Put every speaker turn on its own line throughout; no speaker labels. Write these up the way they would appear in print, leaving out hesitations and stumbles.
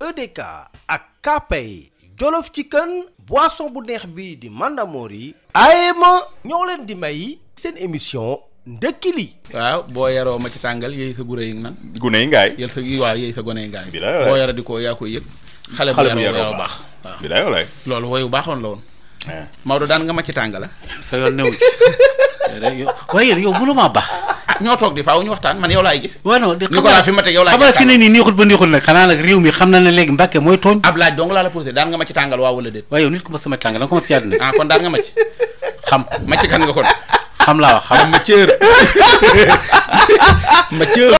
EDK ak Kpay Jolof Chicken boisson bu neex bi di Mandamori ayema ñoo leen di may seen émission ndekki li
waaw boo yaroo ma ci tàngal yéy sa gure yi nan
gune yi ngaay
yel sa waaw yéy sa gone yi ngaay
boo
yara di ko yaa koy yëg xale bu yaroo baax waaw
bi lay walaay
loolu woyu baaxoon la woon Maodo daan nga ma ci tàngala
sa yoon newu ci waaye yow mënu maa baax
ñoo toog di faaw ñu waxtaan man yow laay gis
waaw non
Nicolas fi ma teg yow laay
xam nga fi ne nii neexut ba neexut nag xanaa nag réew mi xam na ne léegi Mbàkke mooy tooñ
ab laaj dong laa la posé daan nga ma ci tàngal waaw wala déet
waaye yow nit ko ma sama tàngal da nga ko ma si àddina
kon daan nga ma ci
xam
ma ci kan nga kon
xam laa wax xam
ma cër ma cër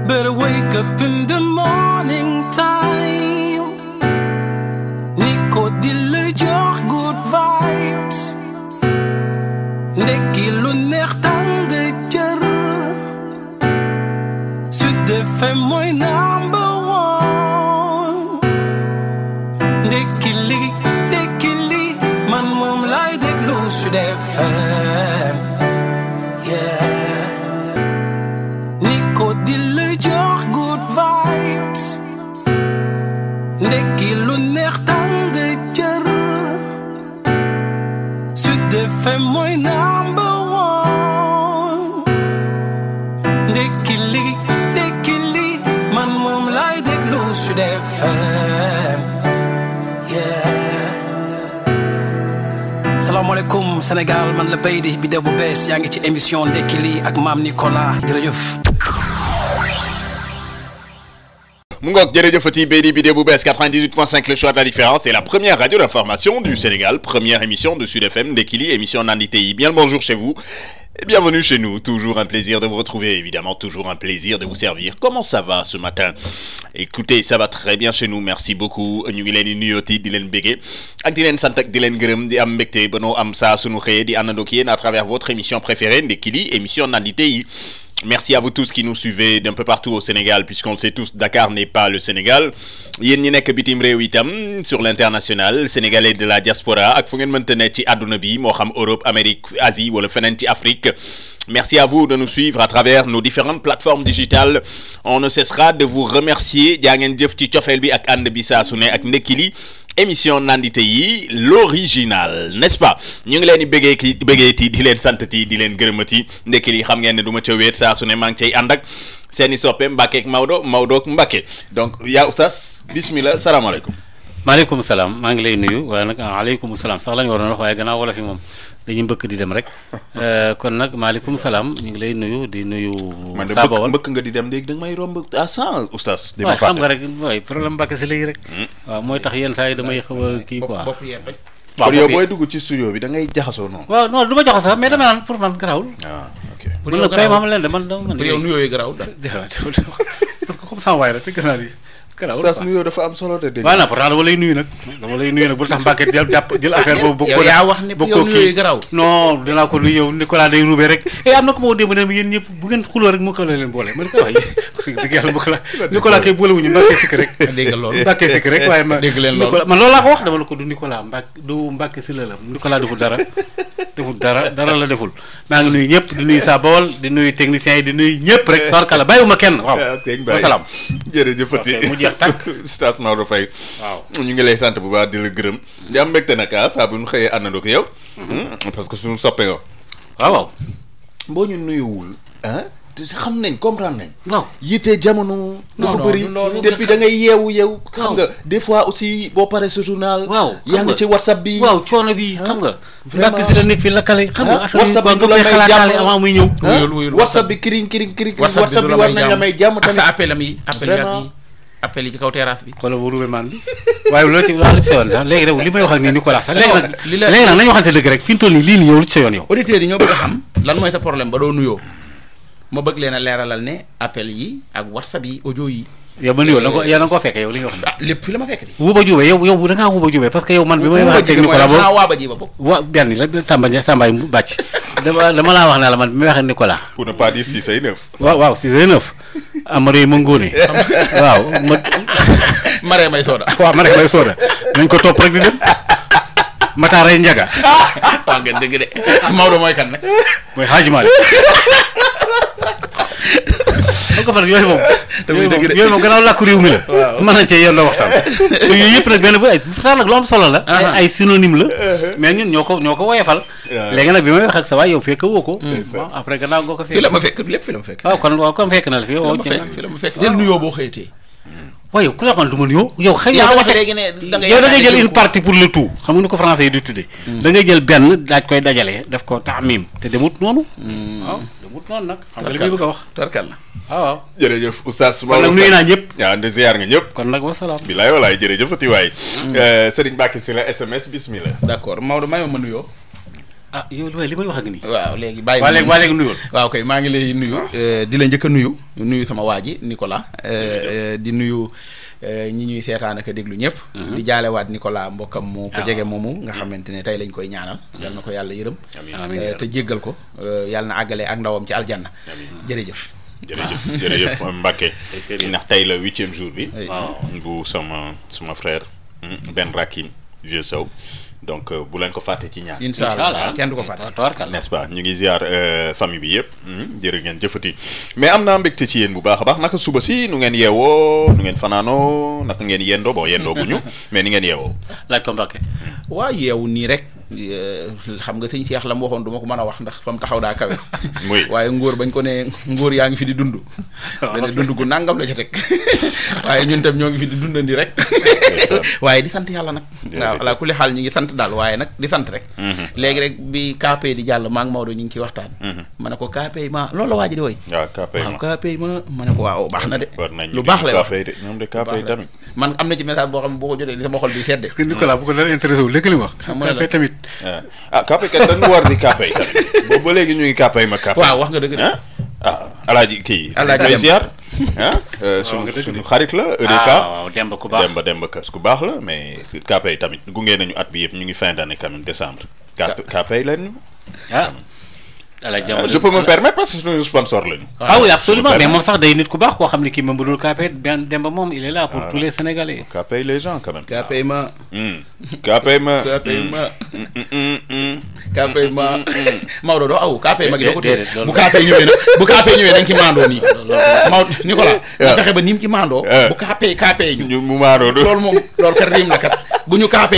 Better wake up in the morning time. Nico di la jox good vibes. Ndekki lu neex tàng jër. Sud FM mooy number one. Ndekki li man moom lay déglu Sud FM. Yeah. Nico di la jox good vibes. Ndekki lu neex tàng jër. Sud FM mooy number one. Ndekki li man moom lay déglu Sud FM. Yeah. Salaamaaleykum Sénégal man la Beydi bi bu bees yaa ngi ci émission Ndekki li ak Maam Nicolas jërëjëf.
Mungok jërëjëfati Beydi Bidé bu bees 98.5 le choix de la différence et la première radio d'information du Sénégal, première émission de Sud FM Ndekki li, émission Nandi TI. Bien le bonjour chez vous et bienvenue chez nous. Toujours un plaisir de vous retrouver, évidemment toujours un plaisir de vous servir. Comment ça va ce matin? Écoutez, ça va très bien chez nous, merci beaucoup. Ñu ngi leen di nuyooti di leen béggee ak di leen sant ak di leen gërëm di am mbégte ba noo am saa sunu xëyee di àndandoo ak yéen à travers votre émission préférée Ndekki li, émission Nandi TI. Merci à vous tous qui nous suivez d'un peu partout au Sénégal, puisqu'on le sait tous, Dakar n'est pas le Sénégal. Yéen ñi nekk bitim réew itam sur l'international, sénégalais de la diaspora ak fu ngeen mënta ne ci àdduna bi moo xam Europe, Amérique, Asie wala feneen ci Afrique. Merci à vous de nous suivre à travers nos différentes plateformes digitales. On ne cessera de vous remercier. Jaa ngeen jëf ci cofeel bi ak ànd bi saa su ne ak Ndekki li. Émission Nandi TI, l'original, n'est-ce pas? ñu ngi leen di bëggeeti di leen santati di leen gërëmati Ndekki li xam ngeen ne du ma ca wéet saa su ne maa ngi cay ànd ak seeni soppe Mbàkke ak Maodo ak Mbàkke donc yaa oustaz bismillah salaamaaleykum.
maaleykum salaam maa ngi lay nuyu waaye nag aleykum salaam sax la ñu waroon wax waaye gannaaw wala fi moom dañuy mbëkk di dem rek kon nag maaleykum salaam ñu ngi lay nuyu di nuyu. saa boobal
mbëkk nga di dem léegi da nga may romb à 100 oustaz.
waaw xam nga rek waaye problème Mbàkke si léegi rek. waaw mooy tax yenn saa yi damay xaw a kii quoi.
waaw yow booy dugg ci studio bi da ngay jaxasoo noonu.
waaw non du ma jaxasoo sax mais dama naan pour man garawul.
ok
pour yow
garawul leen de man
pour yow nuyoo yi garawul
parce que comme ça waay la te gis naa ni.
Oustaz nuyoo dafa am solo de.
waaw non pourtant dama lay nuyu nag bu tax Mbàkke jël affaire boobu.
yow yaa wax ne yow nuyoo yi garaaw.
non dinaa ko nuyu yow Nicolas day ruubee rek am na ko moo démb ne yéen ñëpp bu ngeen xuloo rek mu ko la leen boole ma ne ko wax dëgg yàlla Nicolas kay boolewuñu Mbàkke sikk rek.
dégg nga loolu
Mbàkke sikk rek waaye ma
dégg leen loolu
man loolu laa ko wax dama la ko du Nicolas Mbàkke si la Nicolas deful dara la deful maa ngi nuyu ñëpp di nuyu saa Bawol di nuyu techniciens yi di nuyu ñëpp rek torkala bàyyiwuma kenn waaw wasalaam
jërëjëfati
mu jeex tàkk
Oustaz Maodo Faye
waaw
ñu ngi lay sant bu baax di la gërëm di am mbégte nag saa bu ñu xëyee àndandoo ko yow parce que suñu soppe nga
waaw
boo ñu nuyuwul xam nañ comprendre nañ
waaw
yitte jamono dafa bëri depuis da ngay yeewu xam nga des fois aussi boo paree sa journal
waaw
yaa ngi ci WhatsApp bi
waaw coono bi xam nga Mbàkke si la nekk fi lakkale xam nga
WhatsApp bi
nga koy xalaataale avant muy ñëw
wuyul
WhatsApp bi kiring WhatsApp bi war nañ la may jàmm tamit
appel yi ci kaw terrasse bi.
xoolal bu ruube maan bi waaye loolu ci lu ci yoon sax léegi nag li may wax ak nii Nicolas sax léegi nag nañu waxante dëgg rek fi mu toll nii lii nii yow lu ci sa yoon yow.
auditeurs yi ñoo bëgg a xam lan mooy sa problème ba doo nuyoo ma bëgg leen a leeralal ne appel yi ak WhatsApp yi audio yi.
yow man yow da nga koo fekkee yow li nga wax.
lépp fi la ma fekk di.
wuuba jubee yow da ngaa wuuba jubee parce que yow man bi may wax ak Nicolas boobu
waaba ji ba bokk.
benn la Sambaay bàcc dama laa wax naa la man bi may wax ak Nicolas.
pour ne pas dire 6 ay 9.
waaw 6 ay 9. Amady ma ngóone. waaw
Marème may Soda.
waaw Marème may Soda nañ ko topp rek di dem Mataray Njaga.
waaw ngeen dëgg de Maodo mooy kan nag.
mooy Hadji Malick. boo ko faral yooyu moom. yooyu moom gannaaw làkku réew mi la. waaw mën nañ cee yendoo waxtaan. te yooyu yëpp nag benn bu ay sax nag lu am solo la. ay synonyme la. mais ñun ñoo ko woyefal. léegi nag bi may wax ak sa waay yow fekk woo ko. waaw après gannaaw nga ko fekk.
fi la ma fekk lépp fi la ma fekk.
waaw kon fekk na la fi.
fi la ma fekk del nuyoo boo xëytee.
waaye yow ku la waxoon du ma nuyoo. yow xëy
yaa wax léegi ne da
ngay jël une partie pour le tout xam nga ni ko français yi di tuddee. da ngay jël benn daaj koy dajale def ko taamim te demut noonu. waaw demut noonu nag. xam nga li muy bëgg a wax.
tarkal la
waaw.
jërëjëf oustaz.
kon nag nuyu naa ñëpp.
waaw de ziar nga ñëpp.
kon nag wasalaam.
bilaay walaay jërëjëfati waay. Serigne Mbacké Sylla SMS bismillah.
d'accord Maodo may ma nuyoo.
ah yow li may wax ak nii.
waaw léegi bàyyi
waa léegi nuyoo.
waaw kay maa ngi lay nuyu. di la njëkk a nuyu sama waa ji Nicolas. di nuyu ñi ñuy seetaan ak a déglu ñëpp. di jaalewaat Nicolas mbokkam mu ko jege moomu nga xamante ne tey lañ koy ñaanal. yal na ko yàlla yërëm. te jéggal ko yàlla na àggale ak ndawam ci aljanna. jërëjëf.
jërëjëf Mbacké. ndax tey la 8e jour bi. bu sama frère Ben Rakim Vieux Sow. donc bu leen ko fàtte ci ñaan.
incha allah kenn du ko fàtte.
n'est-ce pas ñu ngi ziar famille bi yëpp. jërë ngeen jëfati mais am naa mbégte ci yéen bu baax a baax naka suba si nu ngeen yeewoo nu ngeen fanaanoo naka ngeen yendoo bon yendoo bu ñu mais ni ngeen yeewoo.
laaj ko Mbacké.
waa yeewu nii rek xam nga sëñ Cheikh la mu waxoon du ma ko mën a wax ndax fa mu taxaw daa kawe.
muy
waaye ngóor bañ ko ne ngóor yaa ngi fi di dund. benn dund gu nangam la ca teg waaye ñun tam ñoo ngi fi di dundandi rek. waaye di sant yàlla nag. waaw ala kulli xaal ñi ngi sant daal waaye nag di sant rek. léegi rek bi KP di jàll maa ngi Maodo ñu ngi ciy waxtaan. ma ne ko KP ma loolu la waa ji di woy.
waaw KP
ma ne ko waaw baax na de. lu baax lay wax
ñoom de KP tamit.
man am na ci message boo xam ne boo ko jotee li sama xol bi sedde.
Nicolas bu ko dara intéressé wu léegi li mu wax. KP tamit.
KP kat dañu war di KP tamit boobu ba léegi ñu ngi KP ma KP.
waaw wax nga dëgg de.
alaaji kii.
alaaji
ziar. suñu xarit la. EDK
waaw Demba ku baax
Demba ku baax la mais KP tamit gunge nañu at bi yëpp ñu ngi fin d'année quand même décembre. KP leen ñu. je peux me permettre parce que suñu sponsor lañu.
oui absolument mais moom sax day nit ku baax koo xam ne kii même bu dul KP benn Demba moom il est là pour tous les Sénégalais.
KP les gens quand même.
KP ma. Maodo doo aw KP ma gi doo ko téye bu KP ñëwee nag bu KP ñëwee dañ ci maandoo nii. Maodo Nicolas. nga fexe ba ni mu ci maandoo. bu KP ñu
mu maandoo
loolu kat rim la kat bu ñu KP.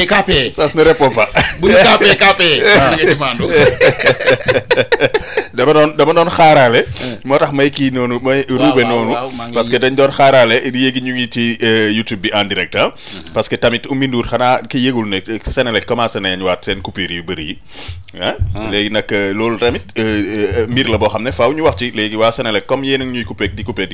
ça ne répond pas.
bu ñu KP. nga ci maandoo.
dama doon xaaraale. moo tax may kii noonu may ruube noonu. parce que dañ doon xaaraale léegi ñu ngi ci YouTube bi en direct parce que tamit Oumy Ndour xanaa ki yëgul ne Senelec commencé nañ waat seen coupure yu bëri yi léegi nag loolu tamit mbir la boo xam ne faaw ñu wax ci léegi waa Senelec comme yéen a ngi ñuy coupé di coupé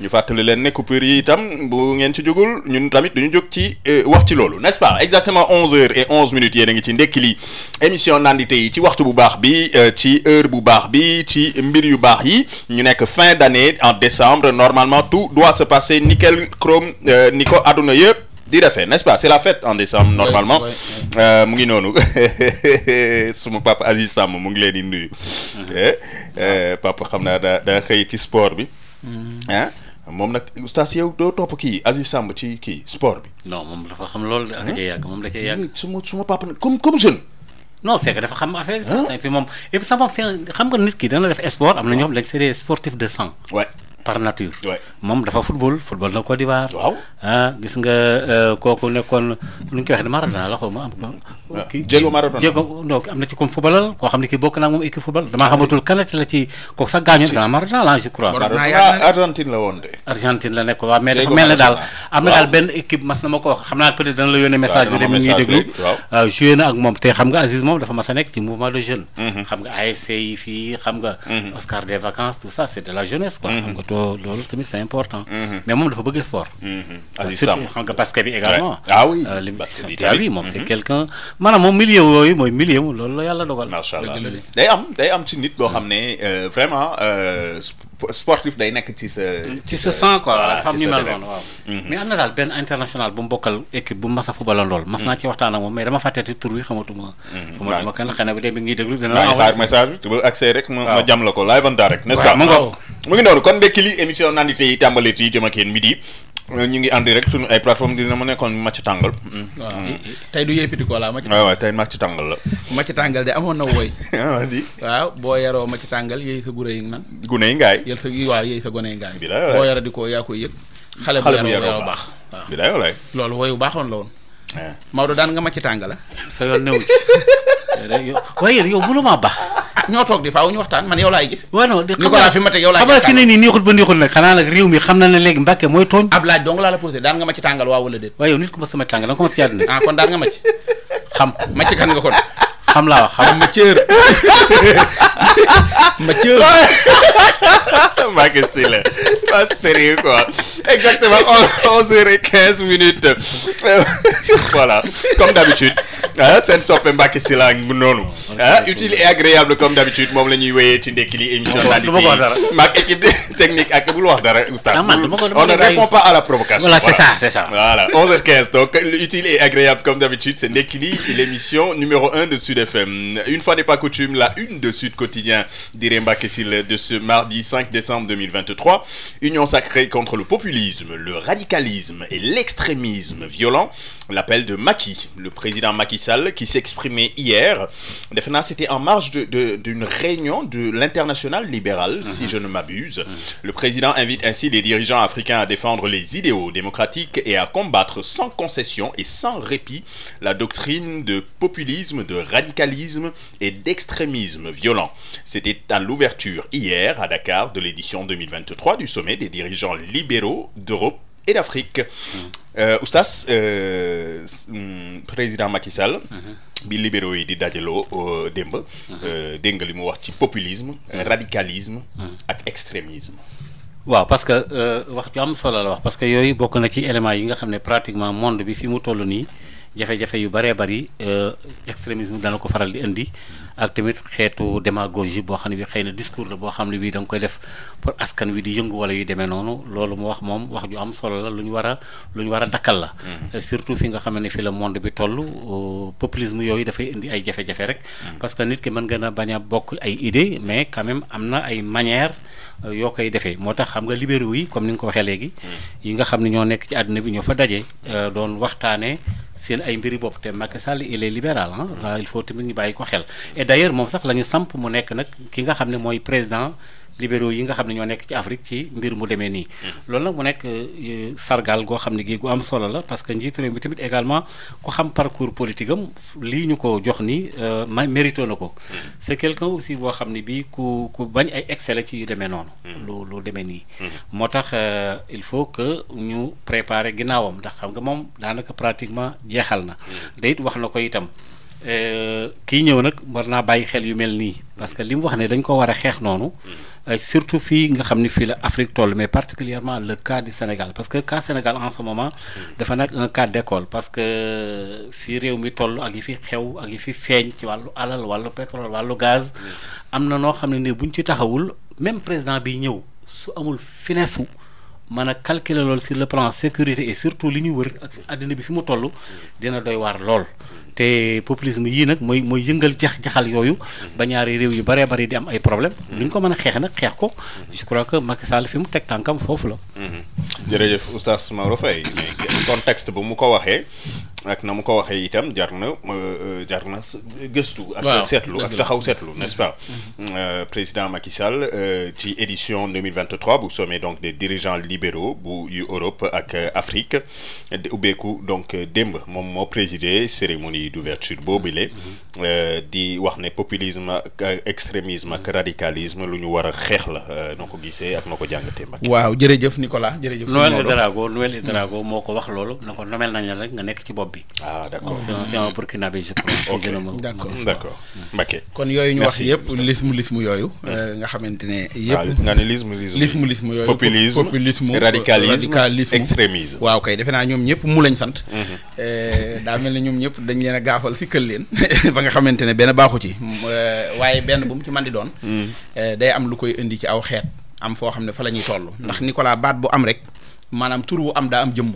ñu fàttali leen ne coupure yi itam bu ngeen ci jógul ñun tamit duñu jóg ci wax ci loolu n'est-ce pas exactement 11h11 yéen a ngi ci ndekki li émission nandite yi ci waxtu bu baax bi ci heure bu baax bi ci mbir yu baax yi ñu nekk fin d'année en décembre normalement tout doit se passer nickel chrome ni ko àdduna yëpp di defee n'est-ce pas c'est la fête en décembre normalement mu ngi noonu suma papa Aziz Samb mu ngi leen di nuyu papa xam naa daa xëy ci sport bi moom nag oustaz yow doo topp kii Aziz Samb ci kii sport bi.
non moom dafa xam loolu da cee yàgg moom da cee yàgg.
suma papa nag comme jeune.
non c'est que dafa xam affaire yi. et puis moom sax moom xam nga nit ki dana def sport am na ñoo xam ne c'est des sportifs de sang. par nature. moom dafa football na Côte d'Ivoire.
waaw
gis nga kooku nekkoon nu ñu koy waxee Maradona la xaw ma am.
Diego Maradona
donc am na ci comme footballal koo xam ne kii bokk naa moom équipe football damaa xamatul kanati la ci kooku sax gaañoon dans Maradona la je crois.
Argentine la woon de.
Argentine la nekk waaw mais dafa mel ne daal am na daal benn équipe mas na ma ko wax xam naa peut-être dana la yónnee message bi dem ñuy déglu. joué na ak moom te xam nga Aziz moom dafa mas a nekk ci mouvement de jeunes. xam nga ASC yi fii xam nga. Oscar des vacances tout ça c'est de la jeunesse quoi. xam nga loolu tamit c'est important. mais moom dafa bëgg sport.
Aziz Samb
xam nga basket bi également.
oui
oui moom c'est quelqu'un maanaam moom milieu yooyu mooy milieu mu loolu la yàlla dogal.
macha allah day am ci nit boo xam ne vraiment sportif day nekk ci sa
sang quoi dafa am ñu mel noonu waaw. mais am na daal benn international bu mu bokkal équipe bu mu mas a footballandool mas naa ci waxtaan ak moom mais dama fàtteeti tur wi xamatuma kan la xëy na bi dee bi ngi déglu dina la
xaar message bi ba accès rek ma jam la ko live en direct n'est-ce pas mu ngi noonu kon ndekki li émission nandite yi tàmbaleeti yi jëm ak yéen midi ñu ngi àndi rek suñu ay plateforme dina ma nekkoon macc tàngal.
waaw tey du yëppiti ko la macc.
waaw tey macc tàngal la.
macc tàngal de amoon na woy.
di
waaw boo yaroo macc tàngal yéy sa gure yi nan.
gune yi ngaay.
yéy sa waaw yéy sa gone yi ngaay.
bi la
boo yara di ko yaa koy yëg. xale bu yaroo baax waaw.
bi la walaay.
loolu woy bu baaxoon la woon. Maodo daan nga macc tàngala.
sa yoon newu ci. waaye yow mënumaa baax.
ñoo toog di faaw ñu waxtaan man yow laay gis.
waaw non
Nicolas fi ma teg yow laay
gis. fi ne nii neexut ba neexut nag xanaa nag réew mi xam na ne léegi Mbàkke mooy tooñ.
ab laaj dong laa la posé daan nga macc tàngal waaw wala déet.
waaye yow nit ko ma sama tàngal da nga ko ma si àddina.
ah kon daan nga macc.
xam
macc kan nga kon.
xam laa wax xam
ma cër. ma cër.
Mbacké Sylla pas sérieux quoi. Exactement 11h15. Voilà comme d'habitude. Seen soppe Mbacké Sylla mu noonu. Utile et agréable comme d'habitude moom la ñuy wéyee ci ndekki li émission nandite yi maag équipe technique ak bul wax dara oustaz. On ne répond pas à la provocation.
Voilà, c'est ça.
Voilà 11h15 donc utile et agréable comme d'habitude c'est ndekki li l'émission numéro 1 de Sud FM. Une fois n'est pas coutume, la une de Sud Quotidien dirait Mbacké Sylla de ce mardi 5 décembre 2023. Union sacrée contre le populisme, le radicalisme et l'extrémisme violent. L'appel de Macky, le président Macky Sall, qui s'exprimait hier. C'était en marge d'une réunion de l'Internationale libérale, si je ne m'abuse. Le président invite ainsi les dirigeants africains à défendre les idéaux démocratiques et à combattre sans concession et sans répit la doctrine de populisme, de radicalisme et d'extrémisme violent. C'était à l'ouverture hier à Dakar de l'édition 2023 du sommet des dirigeants libéraux d'Europe et d'Afrique. Oustaz président Macky Sall. bi libéraux yi di dajaloo démb. dégg nga li mu wax ci populisme. radicalisme. ak extrémisme.
waaw parce que wax ju am solo la wax parce que yooyu bokk na ci éléments yi nga xam ne pratiquement monde bi fi mu toll nii jafe-jafe yu bëree bëri extrémisme dana ko faral di indi ak tamit xeetu démagogie boo xam ne bi xëy na discours la boo xam ne bii da nga koy def pour askan wi di yëngu wala yu demee noonu loolu mu wax moom wax ju am solo la lu ñu war a dakkal la. surtout fi nga xam ne fi la monde bi toll populisme yooyu dafay indi ay jafe-jafe rek. parce que nit ki mën nga na bañ a bokk ay idées mais quand même am na ay manières. yoo koy defee moo tax xam nga libéraux yi comme ni nga ko waxee léegi. yi nga xam ne ñoo nekk ci àdduna bi ñoo fa daje. doon waxtaanee seen ay mbiri bopp te Macky Sall il est libéral ah. il faut tamit ñu bàyyi ko xel. et d'ailleurs moom sax la ñu samp mu nekk nag ki nga xam ne mooy président libéraux yi nga xam ne ñoo nekk ci Afrique ci mbir mu demee nii. loolu nag mu nekk sargal goo xam ne gii gu am solo la parce que njiitu réew mi tamit également ku xam parcours politique am lii ñu ko jox nii mérito na ko. c'est quelqu'un aussi boo xam ne bii ku bañ ay exceller ci yu demee noonu. lu demee nii. moo tax il faut que ñu préparer ginnaawam ndax xam nga moom daanaka pratiquement jeexal na. te it wax na ko itam. kii ñëw nag war naa bàyyi xel yu mel nii parce que li mu wax ne dañ ko war a xeex noonu surtout fii nga xam ne fii la Afrique toll mais particulièrement le cas du Sénégal parce que cas Sénégal en ce moment dafa nekk un cas d'école parce que fii réew mi toll ak yi fi xew ak yi fi feeñ ci wàllu alal wàllu pétrole wàllu gaz am na noo xam ne buñ ci taxawul même président bi ñëw su amul finesse mën a calculer loolu sur le plan sécurité et surtout li ñu wër ak àddina bi fi mu toll dina doy waar lool. te populisme yii nag mooy yëngal jaxal yooyu ba ñaari réew yu bëree bëri di am ay problème lu ñu ko mën a xeex nag xeex ko je crois que Macky Sall fi mu teg tànkam foofu la.
jërëjëf Oustaz Maodo Faye contexte bu mu ko waxee ak na mu ko waxee itam jar na gëstu. ak seetlu ak taxaw seetlu n'est-ce pas. président Macky Sall ci édition 2023 bu sommet donc des dirigeants libéraux bu yu Europe ak Afrique ubbeeku donc démb moom moo présidé cérémonie d'ouverture boobule di wax ne populisme ak extrémisme ak radicalisme lu ñu war a xeex la noo ko gisee ak noo ko jàngatee Mbacké.
waaw jërëjëf Nicolas jërëjëf.
Noël Edrago moo ko wax loolu na ko nomel nañ la rek nga nekk ci bopp bi.
ah d'accord
c'est un Burkinabé je crois.
d'accord Mbacké.
kon yooyu ñu wax yëpp lismu yooyu. nga xamante ne yëpp.
nga ne lismu yooyu. populisme radicalisme extrémisme.
waaw kay defe naa ñoom ñëpp mu lañ sant. daa mel ne ñoom ñëpp dañ leen a gaafal si kël leen ba nga xamante ne benn baaxu ci waaye benn bu mu ci mën di doon. day am lu koy indi ci aw xeet am foo xam ne fa la ñuy toll. ndax Nicolas baat bu am rek maanaam tur bu am daa am jëmm.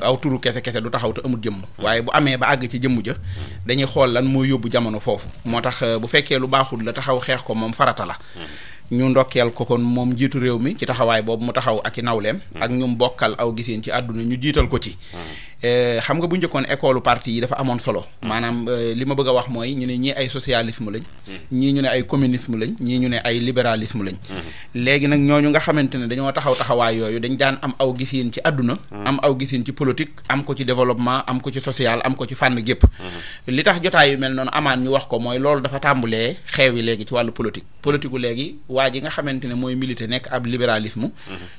aw turu kese du taxaw te amul jëmm waaye bu amee ba àgg ci jëmm ja dañuy xool lan moo yóbbu jamono foofu moo tax bu fekkee lu baaxul la taxaw xeex ko moom farata la ñu ndokkeel ko kon moom njiitu réew mi ci taxawaay boobu mu taxaw ak i nawleem ak ñum bokkal aw giseen ci àdduna ñu jiital ko ci xam nga bu njëkkoon école parti yi dafa amoon solo maanaam li ma bëgg a wax mooy ñu ne ñii ay socialisme lañ ñii ñu ne ay communisme lañ ñii ñu ne ay libéralisme lañ léegi nag ñooñu nga xamante ne dañoo taxawaay yooyu dañ daan am aw giseen ci àdduna am aw giseen ci politique am ko ci développement am ko ci social am ko ci fànn gépp li tax jotaay yu mel noonu amaan ñu wax ko mooy loolu dafa tàmbulee xeewi léegi ci wàllu politique gu léegi waa ji nga xamante ne mooy milité nekk ab libéralisme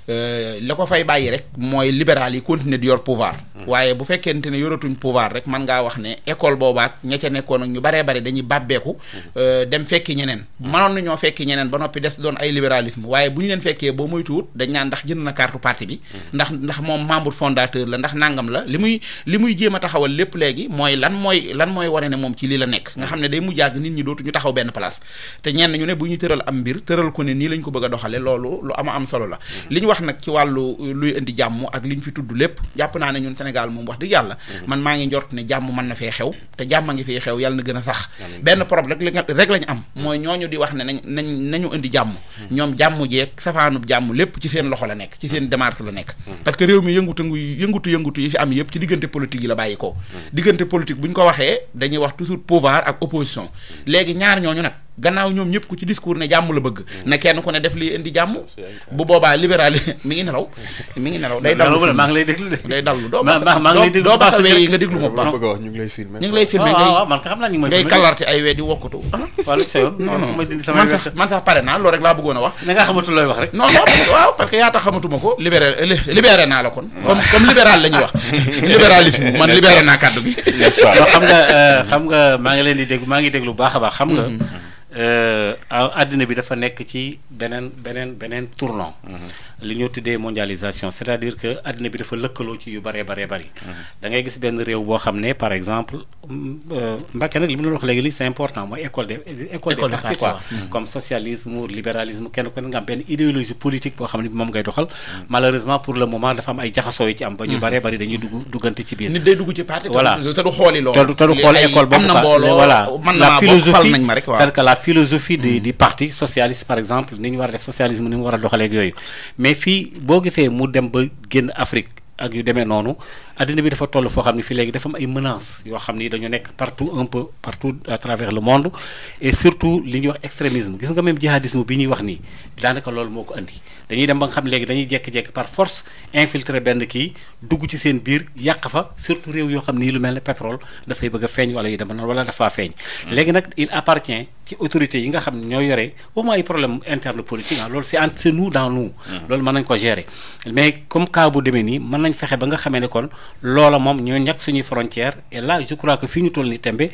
la ko fay bàyyi rek mooy libéral yi continuer di yor pouvoir waaye bu fekkente ne yoratuñ pouvoir rek man ngaa wax ne école boobaak ña ca nekkoon ak ñu baree bari dañuy bàbbeeku dem fekki ñeneen mënoon nañoo fekki ñeneen ba noppi des doon ay libéralisme waaye bu ñu leen fekkee boo moytuwut dañ naan ndax jënd na carte parti bi ndax moom membre fondateur la ndax nangam la li muy jéem a taxawal lépp léegi mooy lan mooy wane ne moom ci lii la nekk nga xam ne day mu jàgg nit ñi dootuñu taxaw benn place te ñenn ñu ne bu ñu tëral am mbir tëral ko ne nii lañ ko bëgg a doxale loolu lu am solo la li ñu wax nag ci wàllu luy indi jàmm ak li ñu fi tudd lépp jàpp naa ne ñun Sénégal moom wax dëgg yàlla man maa ngi njort ne jàmm mën na fee xew te jàmm a ngi fee xew yàlla na gën a sax benn problème rek lañ am mooy ñooñu di wax ne nañu indi jàmm ñoom jàmm jeeg safaanub jàmm lépp ci seen loxo la nekk ci seen démarche la nekk parce que réew mi yëngutu yi fi am yëpp ci diggante politique yi la bàyyi ko diggante politique bu ñu ko waxee dañuy wax toujours pouvoir ak opposition léegi ñaar ñooñu nag gannaaw ñoom ñëpp ku ci discours ne jàmm la bëgg na kenn ku ne def lii indi jàmm bu boobaa libéral mi ngi nelaw day dallu
maa ngi lay déglu de
day dallu doo basa wee yi nga déglu ma
ñu ngi lay filmer
man xam naa ñu ngi
ngay kalarte ay wee di wokkatu
wala sa yoon
man sax pare naa loolu rek laa bëggoon a wax
da nga xamatul looy wax rek
non waaw parce que yaa tax xamatuma ko libéré naa la kon comme libéral la ñuy wax libéralisme man libéré naa kàddu bi
xam nga maa ngi leen di dégg maa ngi déglu baax a baax xam nga àddina bi dafa nekk ci beneen tournant li ñoo tuddee mondialisation c'est-à-dire que àddina bi dafa lëkkaloo ci yu bëree bëri da ngay gis benn réew boo xam ne par exemple Mbacke nag li mu doon wax léegi li c'est important mooy école des partis quoi comme socialisme ou libéralisme kenn ku ne nga am benn idéologie politique boo xam ne moom ngay doxal malheureusement pour le moment dafa am ay jaxasoo yu ci am ba ñu bëree bëri dañuy duggante ci biir
nit day dugg ci parti
voilà
te du xooli loolu
te du xool école boobu voilà la philosophie c'est-à-dire que la philosophie du parti socialiste par exemple ni ñu war a def socialisme ni mu war a doxaleeg yooyu mais fii boo gisee mu dem ba génn Afrique ak yu demee noonu addina bi dafa toll foo xam ne fii léegi dafa am ay menaces yoo xam ni dañu nekk partout à travers le monde et surtout li ñuy wax extrémisme gis nga même jihadisme bi ñuy wax nii daanaka loolu moo ko andi dañuy dem ba nga xam léegi dañuy jékki-jékki par force infiltrer benn kii dugg ci seen biir yàq fa surtout réew yoo xam ni lu mel ne pétrole dafay bëgg a feeñ wala yu dem noonu wala dafaa feeñ léegi nag il appartient ci autorités yi nga xam ne ñoo yore waxuma ay problème interne politique loolu c'est nous dans nous loolu mën nañ ko gérer mais comme cas bu demee nii mën nañ fexe ba nga xamee ne kon loola moom ñoo ñàkk suñuy frontière et là je crois que fii ñu toll ni tembe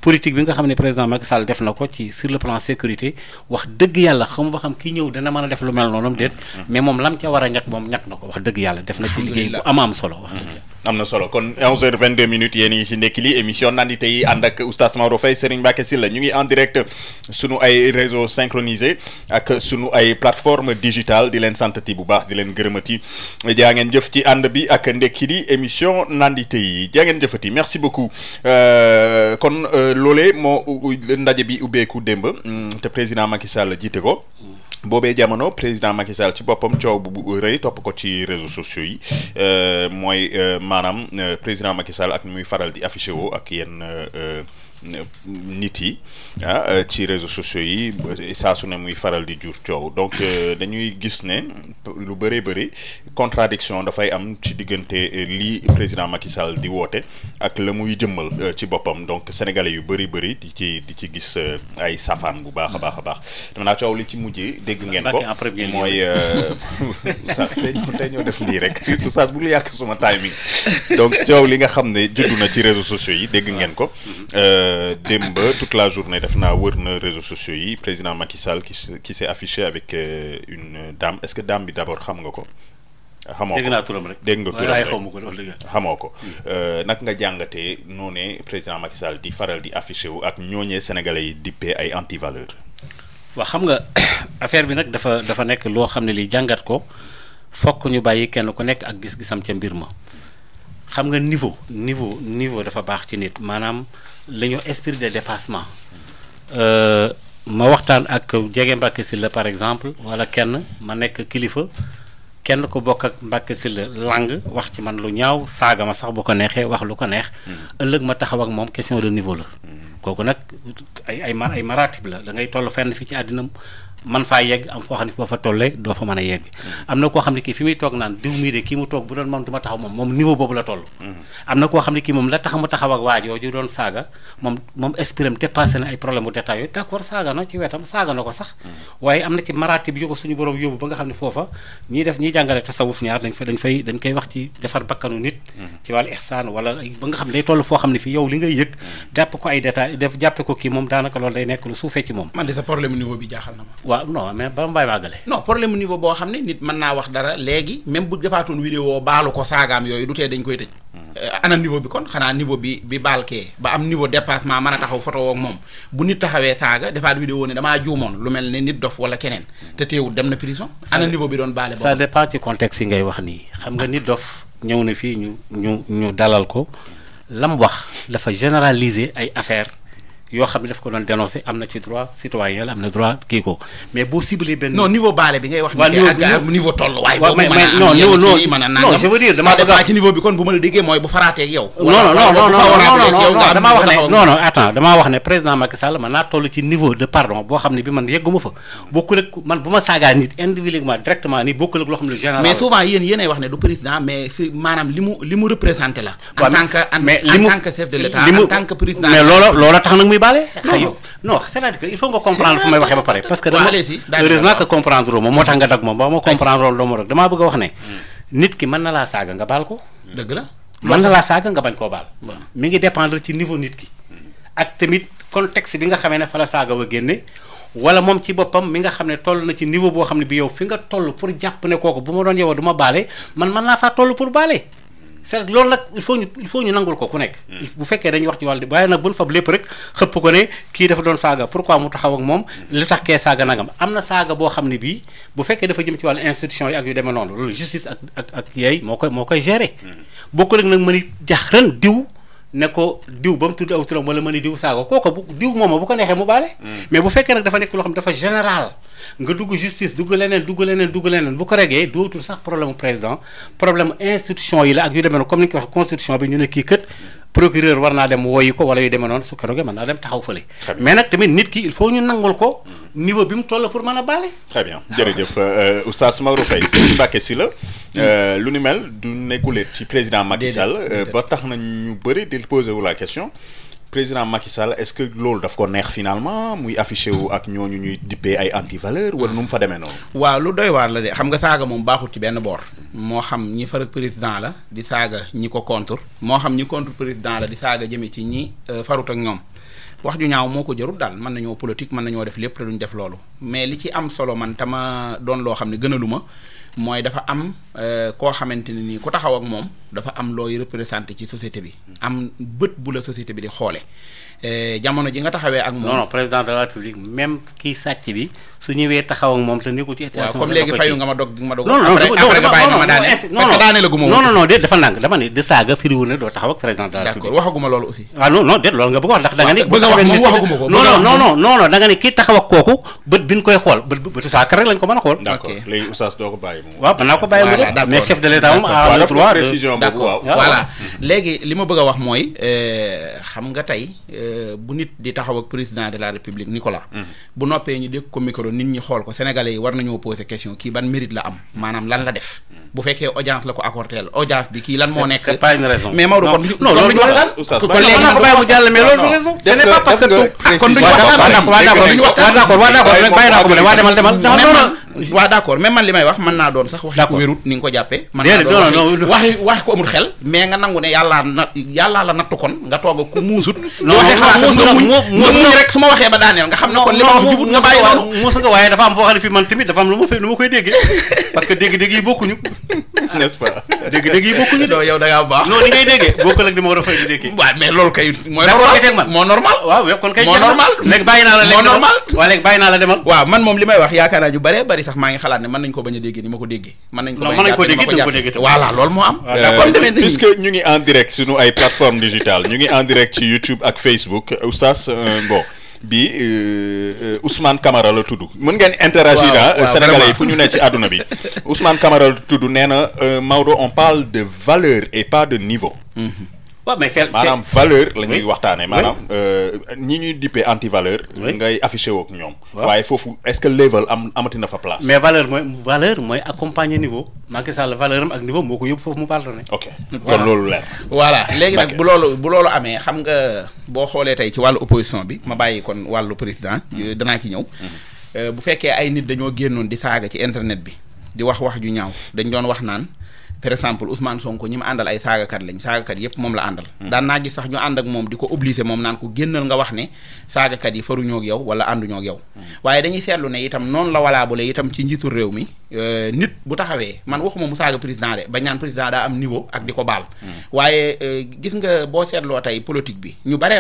politique bi nga xam ne président Macky Sall def na ko ci sur le plan sécurité wax dëgg yàlla xam ba xam kii ñëw dana mën a def lu mel noonu déet mais moom lam ca war a ñàkk moom ñàkk na ko wax dëgg yàlla def na ci liggéey bu am solo wax dëgg yàlla
am na solo kon 11h22 minutes yéen yi ci ndekki li émission nandite yi ànd ak oustaz Maodo Faye Serigne Mbacké Sylla ñu ngi en direct sunu ay réseaux synchronisés ak sunu ay plateformes digitales di leen santati bu baax di leen gërëmati jaa ngeen jëf ci ànd bi ak ndekki li émission nandite yi jaa ngeen jëfati merci beaucoup kon loolee moo ndaje bi ubbeeku démb te président Macky Sall jiite ko boobee jamono président Macky Sall ci boppam coow bu rëy topp ko ci réseaux sociaux yi mooy maanaam président Macky Sall ak muy faral di affiché woo ak yenn nit yi ci réseaux sociaux yi saa su ne muy faral di jur coow donc dañuy gis ne lu bëree bëri contradiction dafay am ci diggante lii président Macky Sall di woote ak la muy jëmmal ci boppam donc sénégalais yu bëri di ci gis ay safaan bu baax a baax dama naa coow li ci mujjee dégg ngeen ko mooy oustaz tey ñoo def lii rek oustaz bu lu yàq suma timing donc coow li nga xam ne juddu na ci réseaux sociaux yi dégg ngeen ko démb toute la journée def naa wër na réseaux sociaux yi président Macky Sall qui s'est affiché avec une dame est-ce que dame bi d'abord xam nga ko. xamoo ko
dégg naa turam rek
dégg nga turam
rek xamoo ko wax dëgg
xamoo ko nag nga jàngatee noonee président Macky Sall di faral di affiché wu ak ñooñee sénégalais yi dippee ay anti-valeur.
waaw xam nga affaire bi nag dafa nekk loo xam ne li jàngat ko fokk ñu bàyyi kenn ku nekk ak gis-gisam ca mbir ma xam nga niveau dafa baax ci nit maanaam li ñuy wax esprit de dépassement ma waxtaan ak jege Mbacké Sylla par exemple wala kenn ma nekk kilifa kenn ko bokk ak Mbacké Sylla lang wax ci man lu ñaaw saaga ma sax bu ko neexee wax lu ko neex ëllëg ma taxaw ak moom question de niveau la kooku nag ay maratib la da ngay toll fenn fi ci àddina man faa yegg am foo xam ne boo fa tollee doo fa mën a yegg am na koo xam ne kii fi muy toog naan diw mii de kii mu toog bu doon moom du ma taxaw moom niveau boobu la toll am na koo xam ne kii moom la tax mu taxaw ak waajooju doon saaga moom esprit am dépassé na ay problème bu détail yooyu d'accord saaga na ci wetam saaga na ko sax waaye am na ci maratib yu ko suñu borom yóbbu ba nga xam ne foofa ñiy jàngale tasawuf ñaar dañ koy wax ci defar bakkanu nit ci wàllu ihsaan wala ba nga xam ne day toll foo xam ne fii yow li ngay yëg jàpp ko ay détail jàppe ko kii moom daanaka loolu day nekk lu suufee ci moom
man de sa problème niveau bi jaaxal na ma
waaw non mais ba mbaay maagale
non problème niveau boo xam ne nit mën naa wax dara léegi même bu defaatoon vidéo baalu ko saagaam yooyu du tee dañ koy tëj ana niveau bi kon xanaa niveau bi baal kee ba am niveau dépassement mën a taxaw photo ak moom bu nit taxawee saaga defaat vidéo ne damaa juumoon lu mel ne nit dof wala keneen te teewul dem na prison ana niveau bi doon baale
ça dépend ci contexte yi ngay wax nii xam nga nit dof ñëw na fii ñu dalal ko lam wax dafa généraliser ay affaires yoo xam ne daf ko doon dénoncer am na ci droit citoyen la am na droit kii ko mais boo ciblé benn.
non niveau baale bi ngay wax. niveau toll waaye.
waaw mais non je veux dire damaa bëgg ci niveau bi kon bu ma la déggee mooy bu faraatee ak yow. damaa wax ne président Macky Sall man naa toll ci niveau de pardon boo xam ne bi man yegguma fa bokkul ak man bu ma saagaa nit individuellement directement nii bokkul ak loo xam ne général.
mais souvent yéenay wax ne du président mais si maanaam li mu représenté la. en tant que chef de l'État en tant que président.
mais loola tax nag muy baale. non c'est-à-dire que il faut nga comprendre fu may waxee ba pare parce que dama heureusement que comprendre moom moo tax nga dag moom ba ma comprendre loolu doomu rek damaa bëgg a wax ne nit ki mën na laa saaga nga baal ko
dëgg la
mën na laa saaga nga bañ koo baal mi ngi dépendre ci niveau nit ki ak tamit contexte bi nga xamee ne fa la saaga wa génne wala moom ci boppam mi nga xam ne toll na ci niveau boo xam ne bi yow fi nga toll pour jàpp ne kooku bu ma doon yow du ma baale man mën naa faa toll pour baale c'est loolu nag il faut ñu nangul ko ku nekk bu fekkee dañuy wax ci wàllu waaye nag buñ fab lépp rek xëpp ko ne kii dafa doon saaga pourquoi mu taxaw ak moom li tax kee saaga nagam am na saaga boo xam ne bii bu fekkee dafa jëm ci wàllu institution yi ak yu demee noonu loolu justice ak yeey moo koy gérer bokku rek nag mën i jax ren diw ne ko diw ba mu tudd aw turam wala mën i diw saaga kooku bu diw mooma bu ko neexee mu baale mais bu fekkee nag dafa nekk loo xam ne dafa général nga dugg justice dugg leneen bu ko regee dootul sax problème président problème institution yi la ak yu demee noonu comme ni ñu ko waxee constitution bi ñu ne kii kët procureur war naa dem woyi ko wala yu demee noonu su ko rogee mën naa dem taxaw fële mais nag tamit nit ki il faut ñu nangul ko niveau bi mu toll pour mën a baale.
très bien jërëjëf Oustaz Maodo Faye Serigne Mbacké Sylla lu ni mel du nekkuleet ci président Macky Sall ba tax na ñu bëri di poser wu la question président Macky Sall est-ce que loolu daf ko neex finalement muy affiché wu ak ñooñu ñuy dippee ay anti-valeur wala nu mu fa demee noonu.
waaw lu doy waar la de xam nga saaga moom baaxul ci benn boor moo xam ñi far ak président la di saaga ñi ko contre moo xam ñi contre président la di saaga jëme ci ñi farut ak ñoom wax ju ñaaw moo ko jarul daal mën nañoo politique mën nañoo def lépp te duñ def loolu mais li ci am solo man tama doon loo xam ne gënaluma mooy dafa am koo xamante ne nii ku taxaw ak moom dafa am looy représenté ci société bi am bët bu la société bi di xoole jamono ji nga taxawee ak moom.
non président de la République même kii sàcc bi su ñëwee taxaw ak moom te nekkul ci état.
waaw comme léegi fayu nga ma dog ma dog.
non
après nga bàyyi ma daane. parce que daane la guma
non déet dafa nang dama ne de saaga firiwul ne doo taxaw ak président de la République.
d'accord waxaguma loolu aussi.
waaw non déet loolu nga bëgg wax ndax da nga ni.
bëgg a wax moom waxaguma ko.
non da nga ne kii taxaw ak kooku bët bi ñu koy xool bëtu saaka rek lañ ko mën a xool.
d'accord léegi oustaz doo ko bàyyi moom.
waaw mën naa ko bàyyi mu de mais chef de l'état moom a le droit
précision boobu waaw
voilà léegi li ma bëgg a wax mooy xam nga tey bu nit di taxaw ak président de la république Nicolas bu noppee ñu dégg ko micro nit ñi xool ko sénégalais yi war nañoo poser question kii ban mérite la am maanaam lan la def bu fekkee audience la ko accordeel audience bi kii lan moo nekk
c'est pas une raison
mais Maodo kon
non loolu du waxtaan kon léegi ko bàyyi mu jàll mais loolu du raison ce n'est pas parce que
kon duñu waxtaan waa d'accord rek bàyyi naa ko mu ne waa demal waa d'accord même man li may wax mën naa doon sax wax ko wérut ni nga ko jàppee mën naa doon wax ko amul xel mais nga nangu ne yàllaa la nattu kon nga toog a ku muusut muus rek su ma waxee ba daaneel nga xam ne kon li ma wax jubut nga bàyyi noonu
muus nga waaye dafa am foo xam ne fii man tamit dafa am lu ma koy déggee parce que dégg-dégg yi bokkuñu
n'est-ce pas
dégg-dégg yi bokkuñu
non yow da ngaa baax
non ni ngay déggee bokkul ak di ma war a fay di déggee
waaw mais loolu kay mooy
normal
moo normal
waaw kon kay
moo normal
léegi bàyyi naa la
moo normal
waaw léegi bàyyi naa la demal
waaw man moom li may wax yaakaar naa ñu bëree bëri sax maa ngi xalaat ne mën nañ ko bañ a déggee ni ma ko déggee mën nañ ko déggee voilà loolu moo am
puisque ñu ngi en direct suñu ay plateformes digitales ñu ngi en direct ci YouTube ak Facebook oustaz bon bi Ousmane Camara la tudd mën ngeen interagir sénégalais yi fu ñu ne ci àdduna bi Ousmane Camara la tudd nee na Maodo on parle de valeur et pas de niveau.
waaw mais c'est
maanaam valeur la ñuy waxtaanee maanaam ñi ñuy dippee anti valeur. ngay affiché wook ñoom. waaye foofu est-ce que level amati na fa place.
mais valeur mooy accompagner niveau Macky Sall valeur am ak niveau moo ko yóbbu foofu mu pardonné.
ok kon loolu leer.
voilà léegi nag bu loolu amee xam nga boo xoolee tey ci wàllu opposition bi ma bàyyi kon wàllu président. danaa ci ñëw. bu fekkee ay nit dañoo génnoon di saaga ci internet bi di wax ju ñaaw dañ doon wax naan. par exemple Ousmane Sonko ñi ma àndal ay saagakat lañ saagakat yépp moom la àndal daan naa gis sax ñu ànd ak moom di ko obligé moom naan ko génnal nga wax ne saagakat yi faruñoo ak yow wala ànduñoo ak yow waaye dañuy seetlu ne itam noonu la walaabule itam ci njiitul réew mi nit bu taxawee man waxuma mu saaga président de ba ñaan président daa am niveau ak di ko baal waaye gis nga boo seetloo tey politique bi ñu bari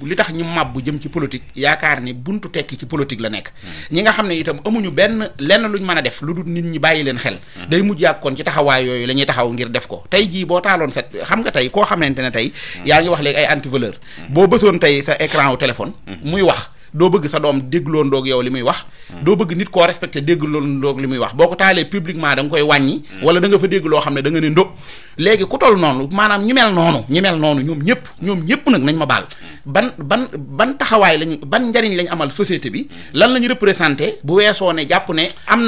li tax ñu màbb jëm ci politique yaakaar ni buntu tekki ci politique la nekk ñi nga xam ne itam amuñu lenn luñ mën a def lu dul nit ñi bàyyi leen xel day mujj ak kon ci taxawaay yooyu la ñuy taxaw ngir def ko tey jii boo taaloon set xam nga tey koo xamante ne tey yaa ngi wax léegi ay anti valeur boo bësoon tey sa écran wu téléphone muy wax doo bëgg sa doom déggloon ndoog yow li muy wax doo bëgg nit koo respecté déggloon ndoog li muy wax boo ko taalee publiquement da nga koy wàññi wala da nga fa dégg loo xam ne da nga ne ndo léegi ku toll noonu maanaam ñu mel noonu ñoom ñëpp nag nañ ma baal ban taxawaay ban njariñ lañ amal société bi lan la ñu représenté bu weesoo ne jàpp ne am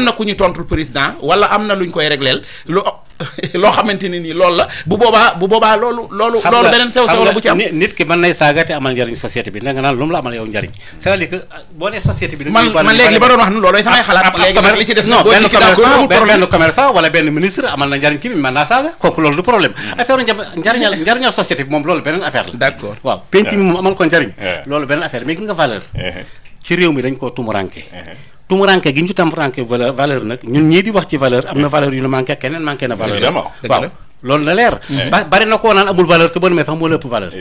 na ku ñu tontul président wala am na luñ koy régleel loo xamante ne nii loolu la bu boobaa loolu beneen sew la bu ci am
nit ki mën nay saaga te amal njariñ société bi da nga naan lu mu la amal yow njariñ c'est-à-dire que boo nee société bi
man léegi li ma doon wax ni loolooy samay xalaat léegi li ci des non
benn commerçant wala benn ministre amal na njariñ ki bi mën naa saaga kooku loolu du problème affaire njariñal société bi moom loolu beneen affaire la
d'accord
waaw penc mi moom amal ko njariñ loolu beneen affaire mais ki nga valeur ci réew mi dañ koo tumuranke gi ñu ci tumuranke valeur nag ñun ñii di wax ci valeur am na valeur yu la manqué keneen manqué na valeur waaw loolu na leer bari na koo naan amul valeur te boo demee sax moo la ëpp valeur